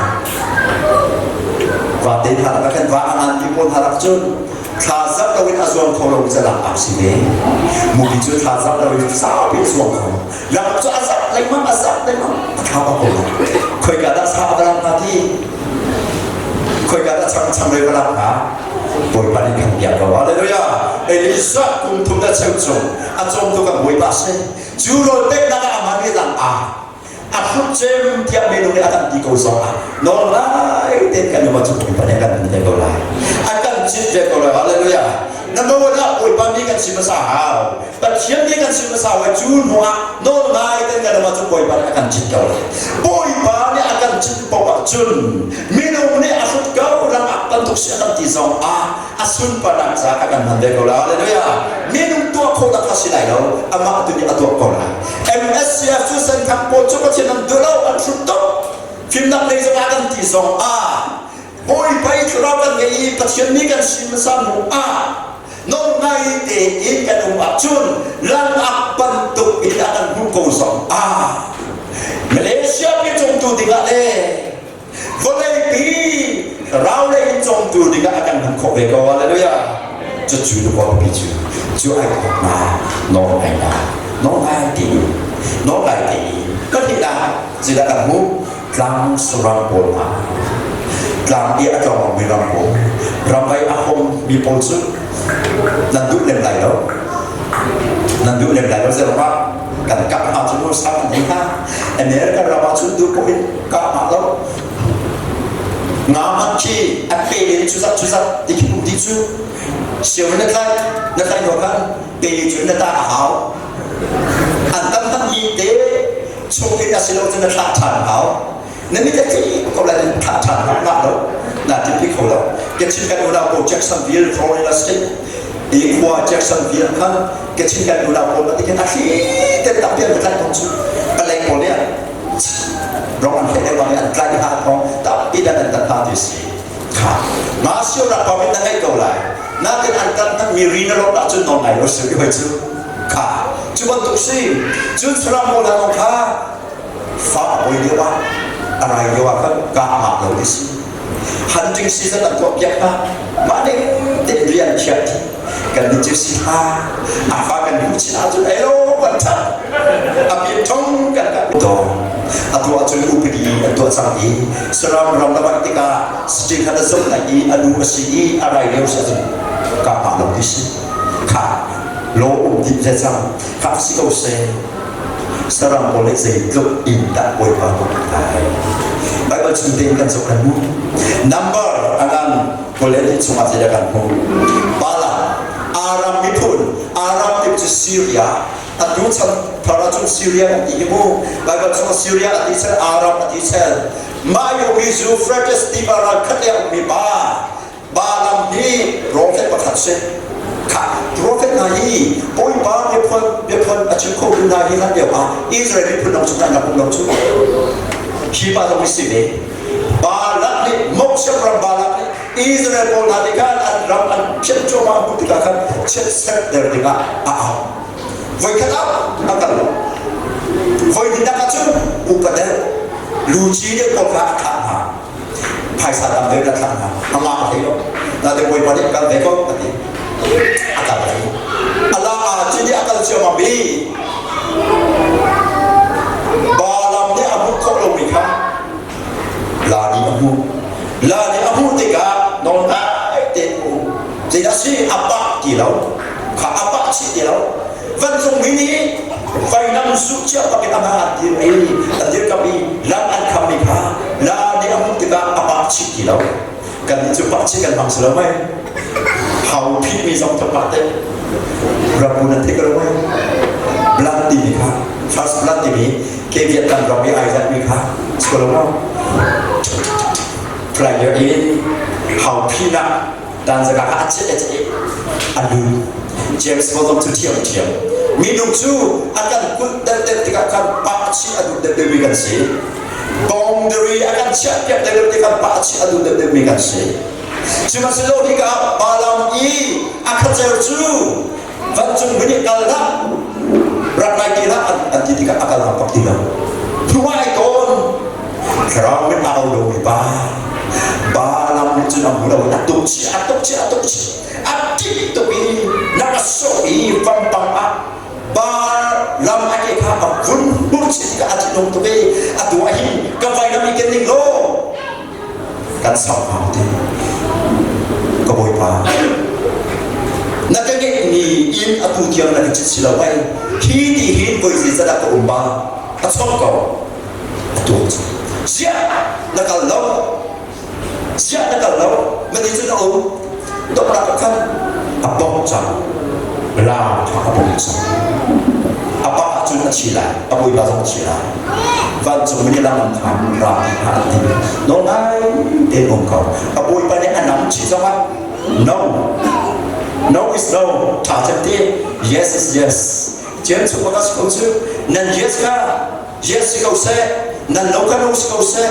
vate hna lak khan va a ngan mi pawl hna lak cun thla zap lo in a zuang kho lo ca lak ak si ve mupi cu thla zap lo in saupi a zuang kho lak cu a zap lengmang a zap lengmang a thla ba ko khoika dah sa a va lak hnga ti khoika dah chang chang re va lak hnga Bawipa nih kan piak ko. Hallelujah. Elisa kum thum le cheu chung a cawmtu kan Bawipa si. Cu rawl peknak ah a hman i lang a a hrut cem tiah minung nih a kan ti ko zong ah nawl ngai tein kan um ahcun Bawipa nih a kan hmu te ko lai. A kan cit ve ko lai. Hallelujah. Number one ah Bawipa Bawipa mi kan si hmasa hau. Pathian nih kan si hmasa hau. Cu hnu ah nawl ngai kan kan um ahcun Bawipa nih a kan cit ko lai. Bawipa nih a kan cit paoh ahcun minung nih a hrut ko rangah bantuk si a kan ti zong ah a sunparnak caah a kan hman ve ko lai. Hallelujah. Minung tuah khawh tak kha si lai lo. Amah tu nih a tuah ko lai. MSCF cu senthang pawl cu Pathian an duh lo, an hrut tuk. Fimnak lei zong ah kan ti zong ah Bawipa i thlarau kan ngei i Pathian nih kan si hmasa hnu ah nawngai tein kan um ahcun langak bantuk in a kan hmuh ko zong ah Malaysia pi cawmtu dingah le vawleipi thlarau lei in cawmtu dingah a kan hman khawh ve ko. Hallelujah. Cucu na pi cu cu ai thawk na nawngai na nawngai tein nawngai tein kan nih zeidah kan hmuh? Tlang saram pawl hna tlang i a tlawngmi ram pawl ramvai a hawngmi pawl cu nan duh lem lai lo, nan duh lem lai lo. Zeruangah kan kah hna cu mu sang an ei hna. America ram ah cun duh poh in kah hna lo. Nga hmanh khi an pe len cu zat cu zat ti khi um ti cu siau na tlai na tlai hnu khan pe cu na ta a hau. An tam hmanh mi te chung in a si lo cun na thlah ṭhan hau. Na mit a tli ko lai, na thlah ṭhan hau ngah lo na tipi kho lo. Kachin kan unau pawl Jacksonville, Florida State i khua Jacksonville khan Kachin kan unau pawl na tikhin a thli ten tampi an tlaih kong cu palek pawl nih rong an hleh deuh an tlaih hna thong tampi dan an tan hna ti si kha ma sio rak pawm in na ngeih ko lai natin an kan mi ri na lawt ahcun nawl ngai lo si hoi cu. Kha cu bantuk si cun saram pawl hna zong kha fa a pawi lio ah, a rai lio ah khan kah ngah lo ti si. Hunting season an tuah piak hna. Mah ning tein rian thiam ti kan nih cu si hna a fa kan hmuh chin ahcun elo kan that a pian thong kan kah to. Atu ahcun upadi an tuah cang i saram ram na vaih tikah city khan a zong lai i a nu a si i a rai lio si ahcun kah ngah lo ti si. Kha law um dih le cang kha si ko seh. Saram pawl nih zeitluk in dah Bawipa kan lai. Bible chung tein kan zoh kan hmuh. Number angan kawle chungah zeidah kan hmuh? Balak, Aram miphun, Aram ti cu Syria, atu chan thar ahcun Syria kan ti hi mu. Bible chungah Syria a ti chel, Aram a ti chel. Mah i Euphrates tiva ral khat le a ummi pa Balaam hi profet pakhat si. Kha profet hna hi Bawipa biaphuan biaphuan a chim kho tu hna hi hlan lio ah Israel miphun dang chung an rak um lo cu. Hi pa zong hi si ve. Balak nih Moses ram Balak nih Israel pawl hna nih khan an ram an phiat cuahmah hmuh tikah khan chiatserh der dingah a au. Voikhat ah a kal lo. Voi hnihnak ah cun upa deuh luci deuh pawl kha a thlah hna. Phaisa tam deuh na thlah hna. Amah a thei lo. Na te Bawipa nih kal ve ko a ti. A kal ve. Ala a cu nih a kal ciammam i Balaam nih a hmuh khawh lomi kha La nih a hmuh. La nih a hmuh tikah nawl ngai tein a um. Zeidah si a pah ti lo. Kha a pah chih ti lo. Vancungmi nih vainam zuh cia bak in amah an dir i an dirkamh i lam an khammi kha la nih a hmuh tikah a pah chih ti lo. Kannih cu pah chih kan hmang si lo mei. Hau phitmi zong tlawmpal pah te. Rambu nan theih ko lo mei. Blood timi kha first blood timi ke Vietnam ram i ai zatmi kha si ko lo maw? Flyer in hau phinak Danzaga kha a chet a chet a lut. James Bond zong cu ṭhiam ṭhiam. Minung cu a kan kulh deuhdeuh tikah khan pah chih a duh deuhdeuhmi kan si. Boundary a kan chiahpiak deuhdeuh tikah pah chih a duh deuhdeuhmi kan si. Sihmanhsehlaw hika ah Balaam i a khacer cu vancung mi nih kal hlah, rak ngai ti hlah an ti tikah a kal hang bak ti lo. Hnuah ai tawn. Thlarau mit aa lomi pa Balaam nih cun a hmu lo. A tuk chih, a tuk chih, a tuk chih, a ṭih tuk i nak a sawh i vampang ah Balaam a ke kha a vun hmur chih tikah a thinung tuk i atu ah hin ka vainam i ken ning law kan sau hau ti. Ka Bawipa, na ka ngeihmi in atu tiang na ka cit si lo ai. Hi ti hin voi zeizat ah ka um ba a chawng ko. A tuak cu ziah na kal lo, ziah na kal lo? Na ti cun a um donghnak ah khan a bawmh cang. Lam kha a bawm cang. A pa cun a thi lai, a bawipa zong a thi lai. Vancung mi nih lam an khan ra hna an ti. Nawl ngai tein um ko. A bawipa nih a nam chih zongah no. No is no. Ṭha cem ti. Yes is yes. Cian chung bak a si ko cu. Nan yes kha yes si ko seh. Nan no kha no si ko seh.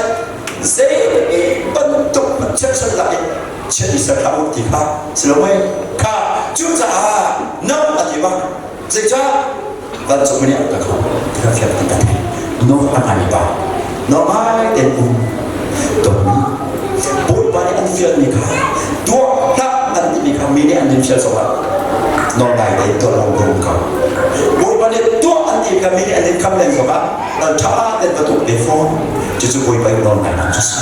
Zei bantuk chiatsan lak in chiat i ser hlah u ti kha si lo mei kha cucaah no a ti bang zeicah vancung mi nih an ka kho ti kha fiang an ka theih no a ngai ba normal tein um dawtmi Bawipa nih an fialmi kha tuah hlah an timi kha mi nih an din fial zongah normal tein tuah lo ko ko Bawipa nih tuah an ti kha mi nih an din kham len zongah ral ṭha tein va tuk te fawn cucu Bawipa i nawl ngainak cu si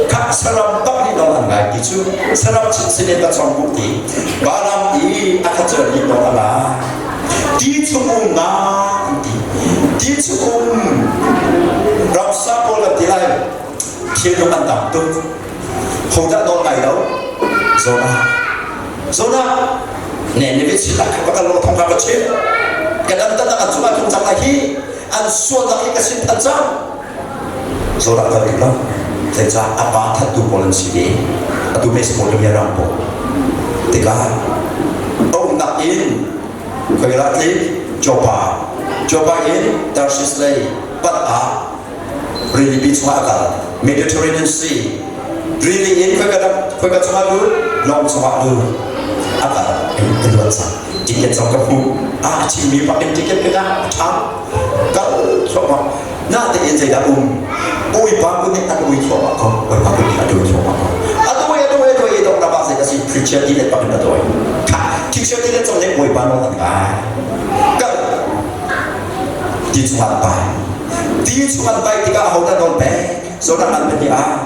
kha saram bak nih nawl an ngai ti cu saram sin in va chong bu ti Balaam i a kha nih nawl a la ti chung um na an ti ti chung um ramsa pawl kan ti lai thil nung an tam tuk hodah nawl ngai lo Jonah Jonah ne ne vi chim ka ka lo thong ka chim ka dam tan an cungah tlung cang lai hi an sualnak hi ka sin than cang Jonah kal ti lo zeicah a pa thattu pawl an si ve atu Mesopotamia ram pawl tikah a umnak in khoila tli Joppa Joppa in Tarshish lei pat ah rilipi chungah a kal Mediterranean Sea rili in khoika chungah lut lawng chungah lut a kal a luat cang ticket zong ka hmuh a chimmi bak in ticket ka ngah a ṭha kal thluahmah na tein zeidah um bawipa kut nih an ui thluahmah ko bawipa kut nih a dawi thluahmah ko a dawi a dawi a dawi i dawtnak ah zei ka si preacher ti le bak in a dawi kha teacher ti le cong nih bawipa nawl an ngai kal ti chungah an pai ti chung an pai tikah ahodah nawl pek zonak an pahnih ah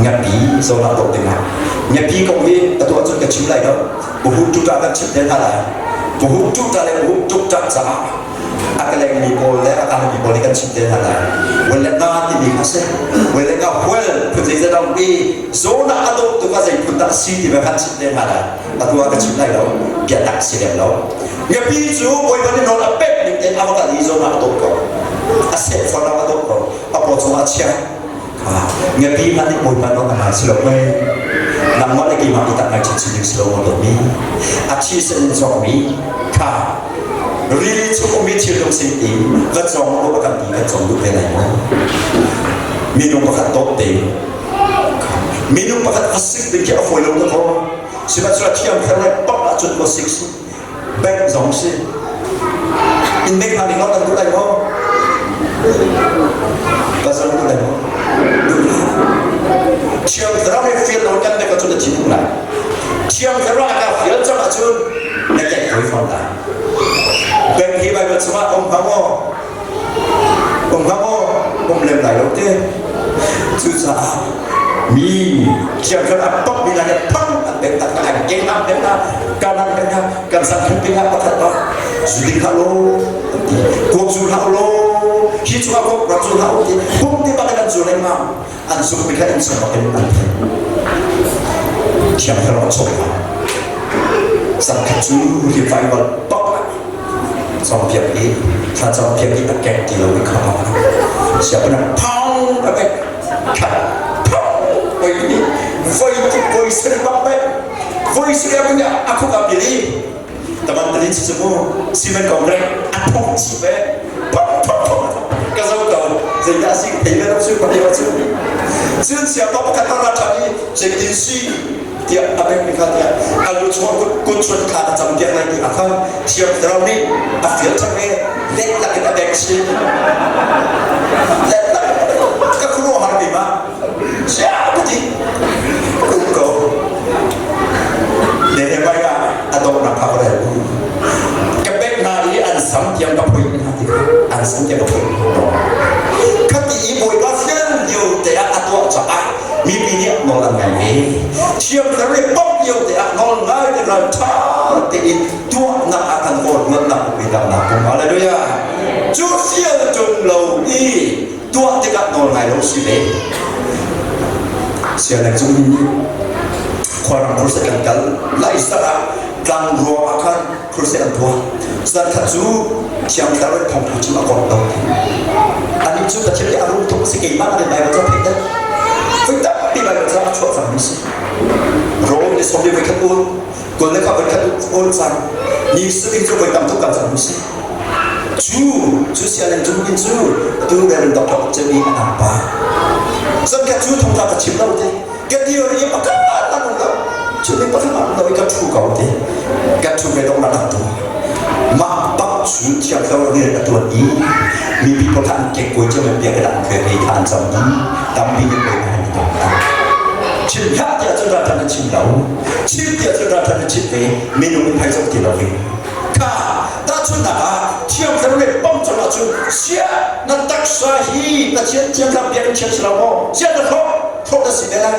ngapi zonak dawh dingah ngapi kong hi atu ahcun ka chim lai lo buhuk tuta kan chim te hna lai buhuk tuta le buhuk tuktak caah a ka lengmi pawl le a kalmi pawl nih kan chim te hna lai wele nga timi kha si wele nga hual phun zeizat dong i zonak a dawh tuk a zei phun dah si ti kan chim te hna lai atu ah ka chim lai lo biatak si lem lo Ngapi cu Bawipa nih nawl a pek ning tein a va kal i zawn ah a dawt ko. A seh fawn ah a dawt ko. A paw chungah a chia. Ngapi hmanh nih Bawipa nawl a ngai si lo mei. Nangmah le keimah i tak ngai chinchin ding si lo maw dawtmi. A thi sen in cawkmi kha rili chung ummi thil lung sin in va cawng u a kan ti kan cawng duh ve lai maw? Minung pakhat dawt te minung pakhat va sik ding khi a fawi lo tuk ko. Sihmanhsehlaw thiang thar le pak ahcun maw sik si bank zong si in bank hna ning kan duh lai maw pasal duh lai maw thiang thlarau he fial lo kan bek ahcun na thi tuk lai thiang thlarau a ka fial cang ahcun na kek hoi fawn lai bank hi bible chungah um hnga maw Um hnga maw? Um lem lai lo te. Cucaah mi thiangthar a pok mi hna nih phang an pek tak an keng an pek hna kan an pek hna kan san thum ping ah pakhat pa zu ding hlah law an ti kuak zu hlah law hi chungah kuak rak zu hlah u ti pum ti bak in an zu lengmang an zuk mi kha in chung bak in an thei thiangthar a chok hna zakhat cu revival bak cawnpiak i thla cawnpiak i a kek ti lo i kha siapana phang a pek khat phang voi ni voi voi sari bak pe voi sari abun ya aku ka pili taman tali chi chu simen kongre a thong chi pe phang phang phang ka zo ko zeidah si thei ve lo su pa ba chu cun siapa pakhat ta ra than i zeitin si tiah a pekmi kha tiah a lu chung kut chun thla ka cam piak lai ti a kha thiang thlarau nih a fial chak ve let lak in a bek chin let lak ka khuaruahhar mi ma sia ka ti um ko Nehemiah a donghnak kha ka rel ka pek hna i an sam tiang ka phoih hna ti kha an sam tiang ka phoih khati i Bawipa fial lio te ah a tuah caah mipi nih nawl an ngai ve thiamthar le pom lio te ah nawl ngai te ral ṭha tein tuahnak ah kan kawl luatnak upi damnak pum hallelujah cu fial ṭung lo i tuah tikah nawl ngai lo si ve sialeng cung nih khuaram pursa kan kal lai sar ah. Tlang ruang ah khan crusade an tuah. Zan khat cu Thiang Thlarau in thawngṭha chim a kawt lo. Anih cu Pathian nih a rum tuk si keimah nih Baibal ca theih deuh. Voi tampi Baibal ca a chuah cangmi si. Rom ni sawm li voi khat ul, kul le kha voi khat ul cang. Ni sabing cu voi tam tuk kan cang si. Cu cu sianginn cu in cu tu Reverend Dr. Uk Cemi a nang pa. Zan khat cu thawngṭha ka chim lo te. Ka dir i pakhat an um lo. Cu ni pakhat an um lo i ka ṭhu ko te. Ka ṭhu ve dong nak tu. Mah bak cu thiang thlarau rian a tuan i mipi pawl kha an kekkuai cio in biakinn ah an hruai i thla an cam i tampi nih bawipa an i dong hna. Chim hlah tiah cun ralṭhat in chim lo. Chim tiah cun ralṭhat in chim ve minung in phai zong ti lo ve. Kha tahchunhnak ah thiang thlarau le pom cang ahcun sia na taksa hi Pathian thiang thlarau biakinn thiang si lo maw? Sia na hlawh hlawh na si ve lai.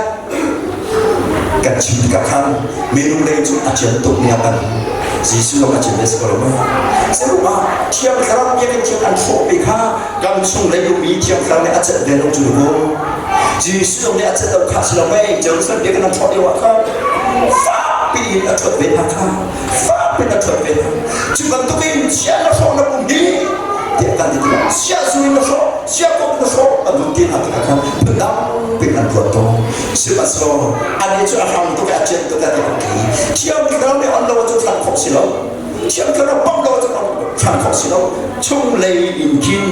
Kan chim tikah khan minung lei cu a cian tuk mi a kan Jesuh zong a chim ve si ko lo maw? Zeruah thiang thlarau biakinn thiang an hrawh mi kha kan chung lei ummi thiang thlarau nih a celh ve lo cu lu Jesuh zong nih a celh lo kha si lo mei Jerusalem biakinn an hrawh lio ah khan fakpi in a ṭhuat ve hna kha fakpi in a ṭhuat ve hna cu bantukin chia na hrawh na pum hi tiah kan ti tikah sia zu in na hrawh sia kop na hrawh an vun ti hna tikah khan phundang pin an ruat tawn sihmanhsehlaw anih cu a hrang tuk i a cian tuk a ti an ti thiang thlarau nih on lo cu thlan khawh si lo thiang thlarau bang lo cu thlan khawh si lo chunglei in khin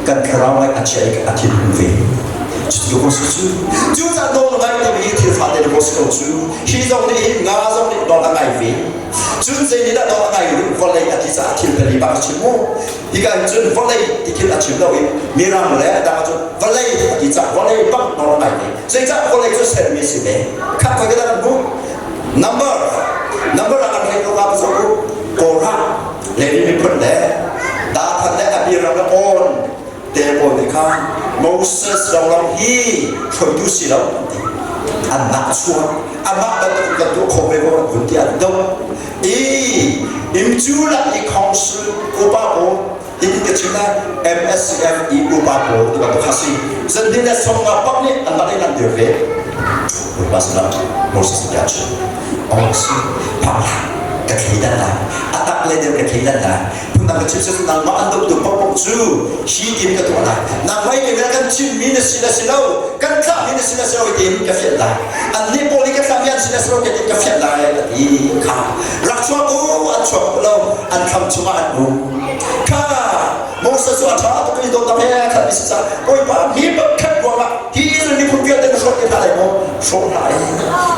kan thlarau ngai a chia i a thinhun ve cucu ko si cu cucaah nawl ngai timi hi thil fate ko si ko cu hi zong nih hin nga zong nih nawl a ngai ve cun zei nih dah nawl a ngai vawlei a ti caah thil pali bak a chim mu hika hin cun vawlei ti khin a chim lo i mirang le a dang ahcun vawlei a ti caah vawlei bak nawl a ngai ve zeicah vawlei cu sermi a si ve kha koi ka dah kan hmuh number number ah kan hlei ko ka zoh u Korah Levi miphun le Dathan le Abiram le On te pawl nih khan Moses lawnglawng hi hruaitu si lo an ti an nak chuak amah bantuk kan tuah khawh ve ko an vun ti an doh i imcu lak i council upa pawl hitin ka chim lai MSCF i upa pawl ti bantuk kha si zan le som nga pak nih an mah in an dir ve Bawipa sinah Moses nih a chim oh si phang ka thleidan lai a tak le deuh ka thleidan lai phundang ka chim cu nangmah an dawtu paohpaoh cu hi tin ka tuah lai nangmah in kan chimmi na si na si lo kan thlahmi na si na si lo tiin ka fianh lai annih pawl nih ka thlahmi an si na si lo tiin ka fianh lai a ti kha rak chuak u an chuak lo an thlam chungah an um kha Moses cu a ṭha tuk i dawtnak he khat mi si caah Bawipa mi pakhat ruangah hi Israel miphun vialte na hrawh te hna lai maw hrawh hna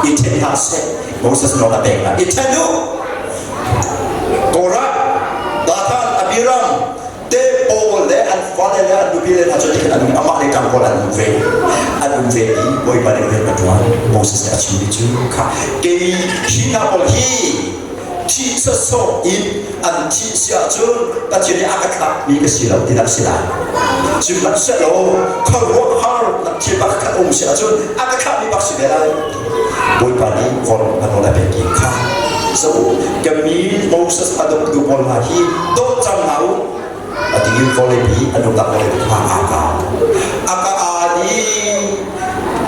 i ṭhen hna seh Moses nawl a pek hna i ṭhen u Korah, Dathan, Abiram, te pawl le an fale le an nupi le hna cu tikhin an um amah le ṭang pawl an um ve an um ve i Bawipa nih rian a ṭuan Moses nih a chimmi cu kha kei hi hna pawl hi thih sawsawh in an thih si ahcun Pathian nih a ka thlakmi ka si lo tinak si lai sihmanhsehlaw khuaruahhar nak thil pakhat um si ahcun a ka thlahmi bak si ve lai Bawipa nih vol a nawl a pek i kha so ka mi Moses a dawtu pawl hna hi daw cang hna u a ti i vawleipi an umnak vawleipi kha aa kau a ka aa i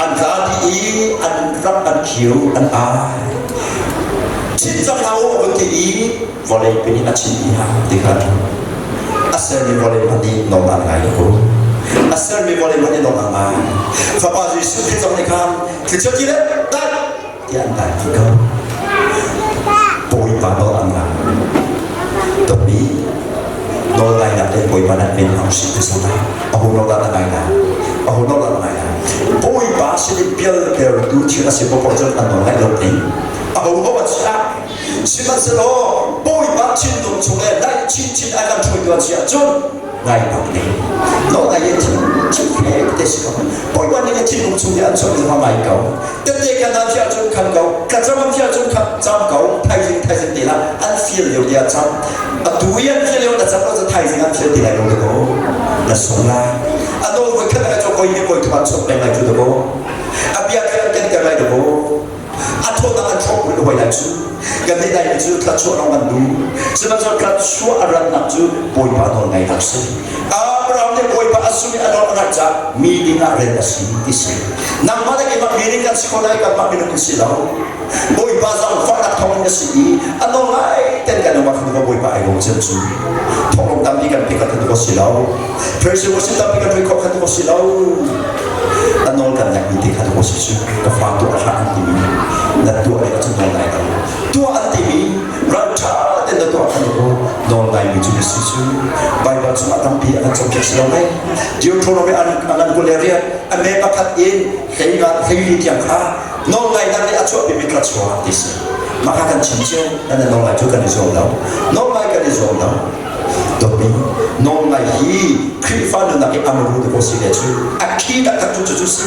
an tla dih i an rak an khiu an ai chin cang hna u a vun ti i vawleipi nih a chin i ha ti kha a sermi vawlei hmanh nih nawl an ngai lo a sermi vawlei hmanh nih nawl an ngai fapa Jesuh Khrih zong nih khan thlichia ti le dai tiah an dai ti ko Bawipa nawl an ngai dawtmi nawl ngainak le Bawipa nan men hna usih ti sana a hu nawl dah na ngai lai a hu nawl dah na ngai lai Bawipa sin i pialtertu thil a si popoh cun an nawl ngaih lo ding a ho ho an si ah Sihmanhsehlaw Bawipa thinlung chung le naih chinchin a kan hruaitu an si ahcun ngainak ding nawl ngai in thin thin he te si ko Bawipa nih na thinlung chung i an chuah mi zong ngai ko tete kan an thiah cun khan ko thlacam an thiah cun khan cam ko thaizing thaizing te la an feel lio te ah cam atu i an feel lio na cam lo cu thaizing an feel ti lai lo ko na sung lai a nawl voi khat ka koi ni koi thuan chuak peng lai cu ko a bia an ken ter lai ko a thawtnak an thlawk rih hoi lai cu kan nih lai cu thluachuah lawng kan duh sihmanhsehlaw thluachuah a ratnak cu Bawipa nawl ngaihnak si Abraham nih Bawipa a sum i a nawl a ngaih caah mi ding ah rel a si ti si. Nangmah le keimah mi ding kan si ko lai kanmah minung kan si lo. Bawipa zaangfahnak thawng in a si i a nawl ngai ten kan um ah khan Bawipa ai lawm cem cu. Thawhlawm tampi kan pek khan ko si lo. Praise worship tampi kan ri khawh khan ko si lo. A nawl kan ngaih mi te kha ko si cu. Ka fa tuah hlah an timi na tuah le cu nawl ngai lo. Tuah an timi ralṭha ten na tuah khan ko nawl ngai mi cu na si cu. Baibal chungah tampi a kan cawnpiak si lo mei. Deuteronomy an ngan 28 a me pakhat in hleinga hleili tiang kha nawlngaihnak nih a chuahpimi thluachuah ti si. Mah kha kan chim cio, nan nawlngai cu kan i zuam lo. Nawlngai kan i zuam lo. Dawtmi, nawlngai hi Khrihfa nunnak i amru te ko si le cu a khi taktak cu cu si.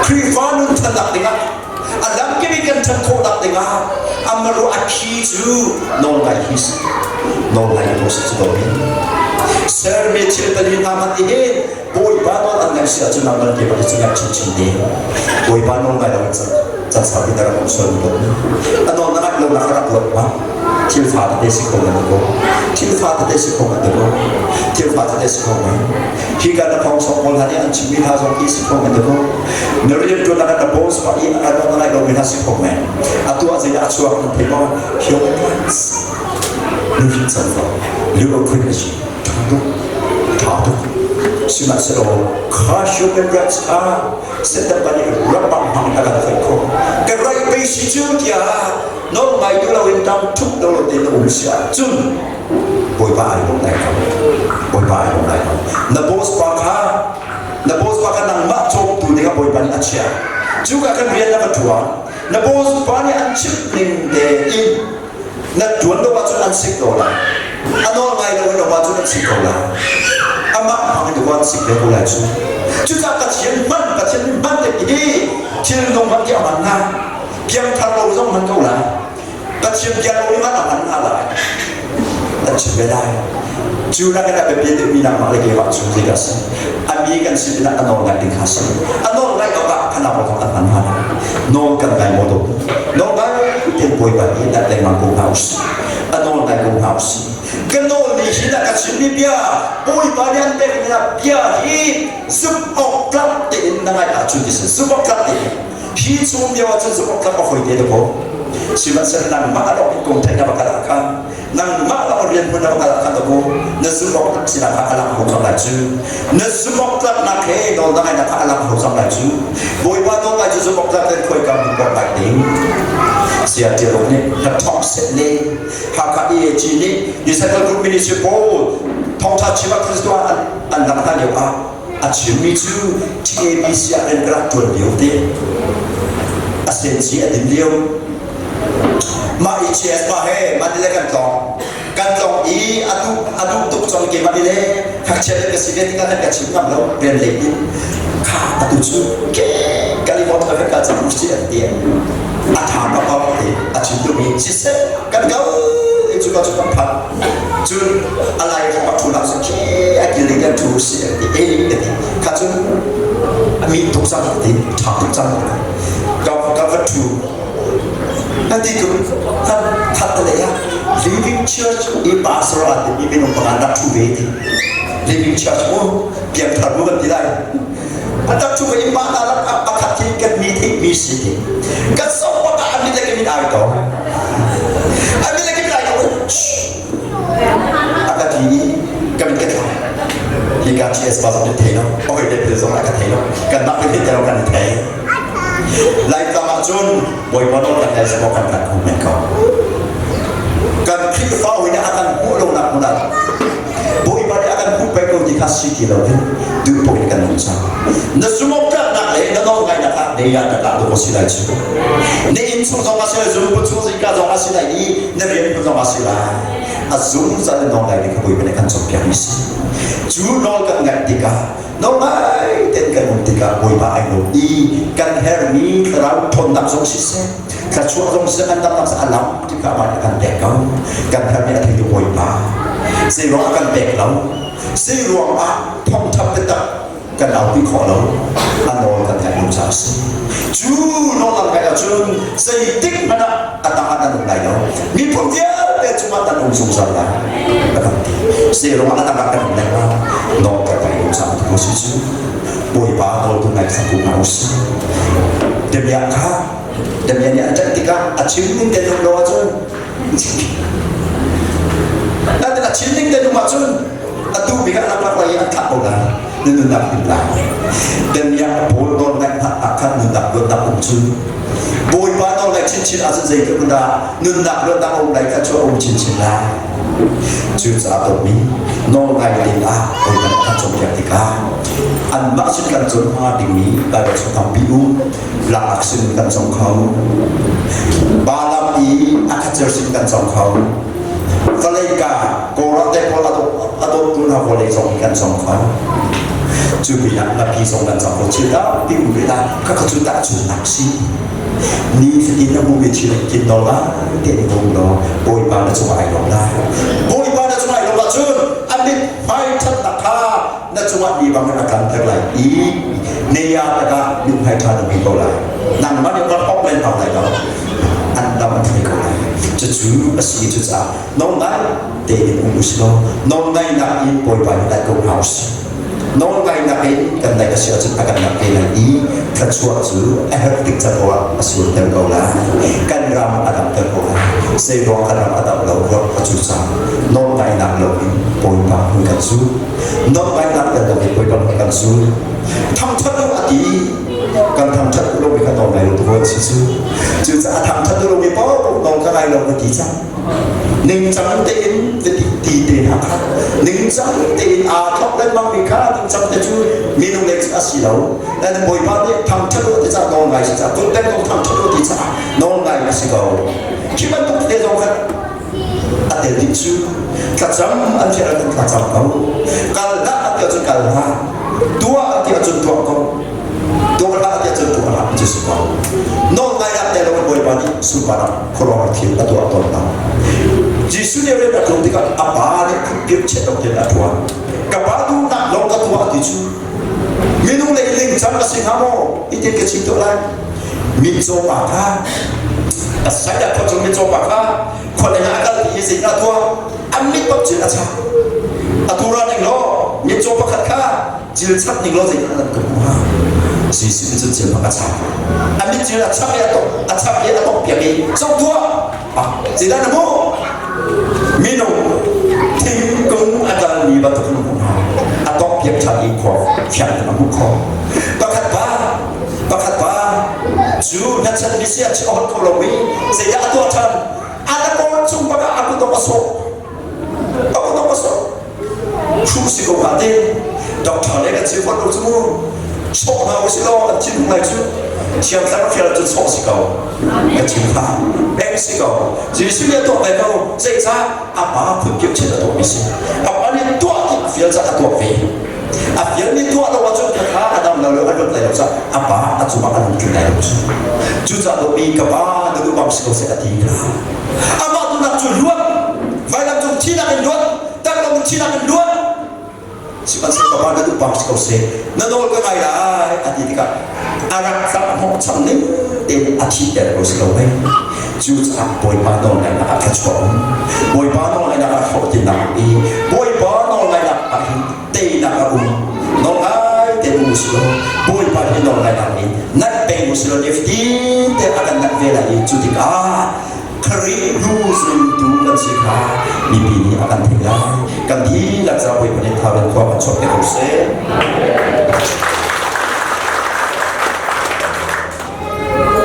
Khrihfa nun ṭhannak dingah a lamkip in kan ṭhan khawhnak dingah amaru a khi cu nawlngai hi si. Nawlngai ko si cu dawtmi. Sermi thil pali hna hmanh i hin Bawipa nawl an ngaih si ahcun nangmah keimah hi cu ngaih chinchin te. Bawipa nawl ngai lo in can sau in na rak um sual mi dawt a nawl na ngaih lo nak rak ruat ma thil fa tete si kho man ko thil fa tete si kho man ko thil fa tete si kho man hi ka na phong song pawl hna nih an chimmi hna zong khi si kho man ko na rian tuan na na boss pa i a nawl na ngaih lo mi hna si kho men atu ah zeidah a chuak nan thei maw human rights nuhrin covo liberal privilege ṭha tuk ṭha tuk sihmanhsehlaw kha human rights kha Satan nih ram hmang a kan khoi khawh ka right pei si cu tiah nawl ngai duh loin dam ṭhup lo lo tein na um si ahcun Bawipa ai lawm lai lo Bawipa ai lawm lai lo na boss pa kha na boss pa kha nangmah cawmtu dingah Bawipa nih a chiah cu ka kan rian na va ṭuan na boss pa nih an chimh ning tein na ṭuan lo ahcun an sik ko lai a nawl ngai lo in lo ahcun an sik ko lai amah hmang in an sik ve ko lai cu cucaah Pathian hman Pathian hman te hi thil nung hman khi a hman hna piangthar lo zong hman ko lai Pathian bia lo in hman a hman hna lai an chim ve lai cu nakin a biapi deuhmi nangmah le keimah chung zeidah a si a mi kan si pinah a nawl ngaih ding kha a si a nawl ngaih awkah khanau zong an hman hna nawl kan ngai maw dawt nawl ngai ten bawipa nih dat lengmang ko hna usih a nawl ngai ko hna usih ka nawl ni hi na ka chimmi bia bawipa nih an pekmi na bia hi zumh awk tlak tein na ngaih ahcun ti si zumh awk tlak tein hi chung lio ahcun zumh awk tlak a fawi te ko sihmanhsehlaw nangmah a lawng in kong theih na va kal ah khan nangmah lawng rian hmun na va kal ah khan ko na zumh awk tlak sinak kha a lang ho cang lai cu na zumh awk tlaknak he nawl na ngaihnak kha a lang ho cang lai cu Bawipa nawl ngai cu zumh awk tlak in khuaika hmun kong lai ding Sia Ṭialuk nih hnathawk set le Hakha EAG nih Disciple Group Ministry pawl thawngṭha chim ah Kristo ah an lak hna lio ah a chimmi cu TABC ah rian ka rak ṭuan lio te a senci a din lio mah i CS pa he Manila kan tlawng kan tlawng i a duh a duh tuk cang ke Manila ngakchia ka si ve tikah kan ka chim ngam lo rian lei in kha atu cu ke California kan kal cang si an ti a tha pa pa te a chim duhmi siseh kan kal i cu ka cu kan phan cun a lai hrawng a thu nak cu ke a kil ding kan thu si an ti e ka ti kha cun a mi tuk cang ti tha tuk cang ka ka va thu na ti tu kan that le ya Living Church i pastor a timi minung pakhat rak thu ve ti Living Church mu piangthar mu kan ti lai a tak thu ve i mah na rak pakhat hi kan mi theih mi si ti kan sok pakhat a mit le ka mit ai to a mit le ka mit ai to a ka ti i ka mit ka thla hi ka TS pa zong nih thei lo a hoi le phil zong a ka thei lo kan mah kan thei lo kan i thei Laitlang ah cun Bawipa nawl kan ngai semaw kan kan hmu men ko. Kan Khrihfa hawi nih a kan hmuh lonak hmun ah Bawipa nih a kan hmuh peng ko ti kha si ti lo in duh paoh in kan nung cang. Na zumawktlaknak le na nawlngaihnak ah nei ah na tah dawh a si lai cu. Na inn chung zong a si lai, zungput chung zingka zong a si lai i na rian hmun zong a si lai. A zungzal in nawl ngai ding kha Bawipa nih kan cawnpiak mi si. Cu nawl kan ngaih tikah Nawl tein kan um tikah Bawipa ai lawm i kan herhmi thlarau ṭhawnnak zong siseh, thluachuah zong siseh, kan damnak a lam tikah amah nih a kan pek ko. Kan herhmi a theitu Bawipa. Zei ruangah kan pek lo? Zei ruangah thawngṭha biatak kan aupi khawh lo? A nawl kan ngaih lo caah a si. Cu nawl an ngaih ahcun zeitik hmanh ah a tang ah nan um lai lo. Miphun vialte cungah nan um zungzal lai. A kan ti. Zei ruangah a tang ah kan um lai lo? Nawl kan ngaih lo. cang tu si cu Bawipa nawl tu ngai sak hna usih. Damiah kha Damiah nih an ṭanh tikah a chim ning te nung lo ahcun natin a chim ning te nung ahcun atu bik ah lak lai an thah ko lai na nunnak him lai. Damiah pawl nawl ngaih hna ah khan nunnak luatnak um cu Bawipa nawl ngaih chinchin ahcun zeitluk in dah nunnak luatnak a um lai kha cu a um chinchin lai. Cucaah dawtmi nawlngai dingah Bawipa nih a kan cawnpiak tikah anmah sin kan cawn hnga dingmi Baibal chung tampi um langak sin kan cawng kho. Balaam i a khacer sin kan cawng kho. Vawlei ka Kawlram te pawl a dawttu hna vawlei zong hi kan cawng kho. Cu pinah ngapi zong kan cawng kho. Thil tampi um rih lai. Khakha cu tahchunhnak si. Nifatin na hmuhmi thil kin nawl lai tein um law Bawipa na cungah ai lawm lai. Bawipa na cungah ai lawm ahcun a mithmai ṭhatnak kha na cungah mi bangin a tlanter lai i nea takah mithmai ṭha na hmu ko lai. Nangmah nih va hawk len hau lai lo. An dam an thei ko lai. Cucu a si cucaah nawl tein um usih law nawlngaihnak in Bawipa nih dai ko hna usih. Nawlngaihnak in kan daih a si ahcun a kan rak te lai i thluachuah cu a herh tik can ah a surter ko lai. Kan ram a damter ko lai. Zeiruang kan ram a dam lo ruang a cu cang. Nawlngaihnak lo in Bawipa hun kan zul. Nawlngaihnak tel lo in Bawipa hun kan zul. Thangṭhat u a ti. Kan thangṭhat u lo mi kha nawl ngai lo tu an si cu. Cucaah thangṭhat u lo mi paoh nawl ka ngai lo ka ti cang. Ningcang tein ti te hna kha ningcang tein aa thawk lengmang mi kha ningcang te cu minung lei cu a si lo. Nan Bawipa nih thangṭhat u ti caah nawl ngai si caah kut peng zong thangṭhat u ti caah nawl ngai a si ko. Khi bantuk te zong khan a tel dih cu thlacam an fial ahcun thlacam ko. Kal hlah a ti ahcun kal hlah. Tuah a ti ahcun tuah ko. Tuah hlah tiah cun tuah hlah ti si ko. Nawlngaihnak tel lo Bawipa nih sunparnak khuaruahhar thil a tuah tawn hna. Jesuh nih rian a ṭuan tikah a pa nih phunpiak chiat lo tein a ṭuan. Ka pa duhnak lawng ka tuah ti cu minung lei ningcang a si hnga maw? Hitin ka chim tuah lai. Mitcaw pa kha a saidah khua cung mitcaw pa kha khua leng ah a kal ti i zeidah tuah? An mit bak cun a chak. Atu ra ning law mitcaw pakhat kha cil chap ning law zeidah nan ka hmuh hnga Jesuh nih cun cil bak a chap a mit cil a chap i a tok a chap i a tok piak i zoh tuah ah zeidah na hmuh minung thingkung a kalmi bantuk na hmuh hnga a tok piak ṭhan i khua fiang in a hmuh khawh pakhat pa pakhat pa cu hnachan mi si a holh kho lomi zeidah a tuah ṭhan a na kawl chung bak ah a kut a sawh a kut a sawh Hruh si ko hnga te. Doctor le kan si fawn ko cu mu. Sawh hna usih law an thinhung lai cu. Thiang Thlarau fial cun sawh si ko. Ka chim hna. Pek si ko. Jesuh nih a tuah ve ko. Zeicah a pa phun kip chin a tuahmi si. A pa nih tuah ti a fial caah a tuah ve. A fialmi tuah lo ahcun kha a dam lo lo a luat lai lo caah a pa a cungah a lungtling lai lo cu. Cucaah dawtmi ka pa na duh bang si ko seh a ti kha. Amah duhnak cu luat. Vailam cung thinak in luat. Tarlong thinak in luat sihmanhsehlaw ka pa na duh bang si ko seh na nawl ka ngai lai a ti tikah a rak tlak hnawhcham ning tein a thihter ko si lo mei cucaah Bawipa nawlngaihnak ah thluachuah um Bawipa nawlngaihnak ah hlawhtlinnak um i Bawipa nawlngaihnak ah hin teinak a um nawl ngai te um usih law Bawipa hi nawlngaihnak in naih peng usih law nifatin te a kan naih ve lai i cu tikah Khrih hnu zultu kan si kha mipi nih a kan theih lai. Kan dihlak ca Bawipa nih thau in khua kan chuak te ko seh.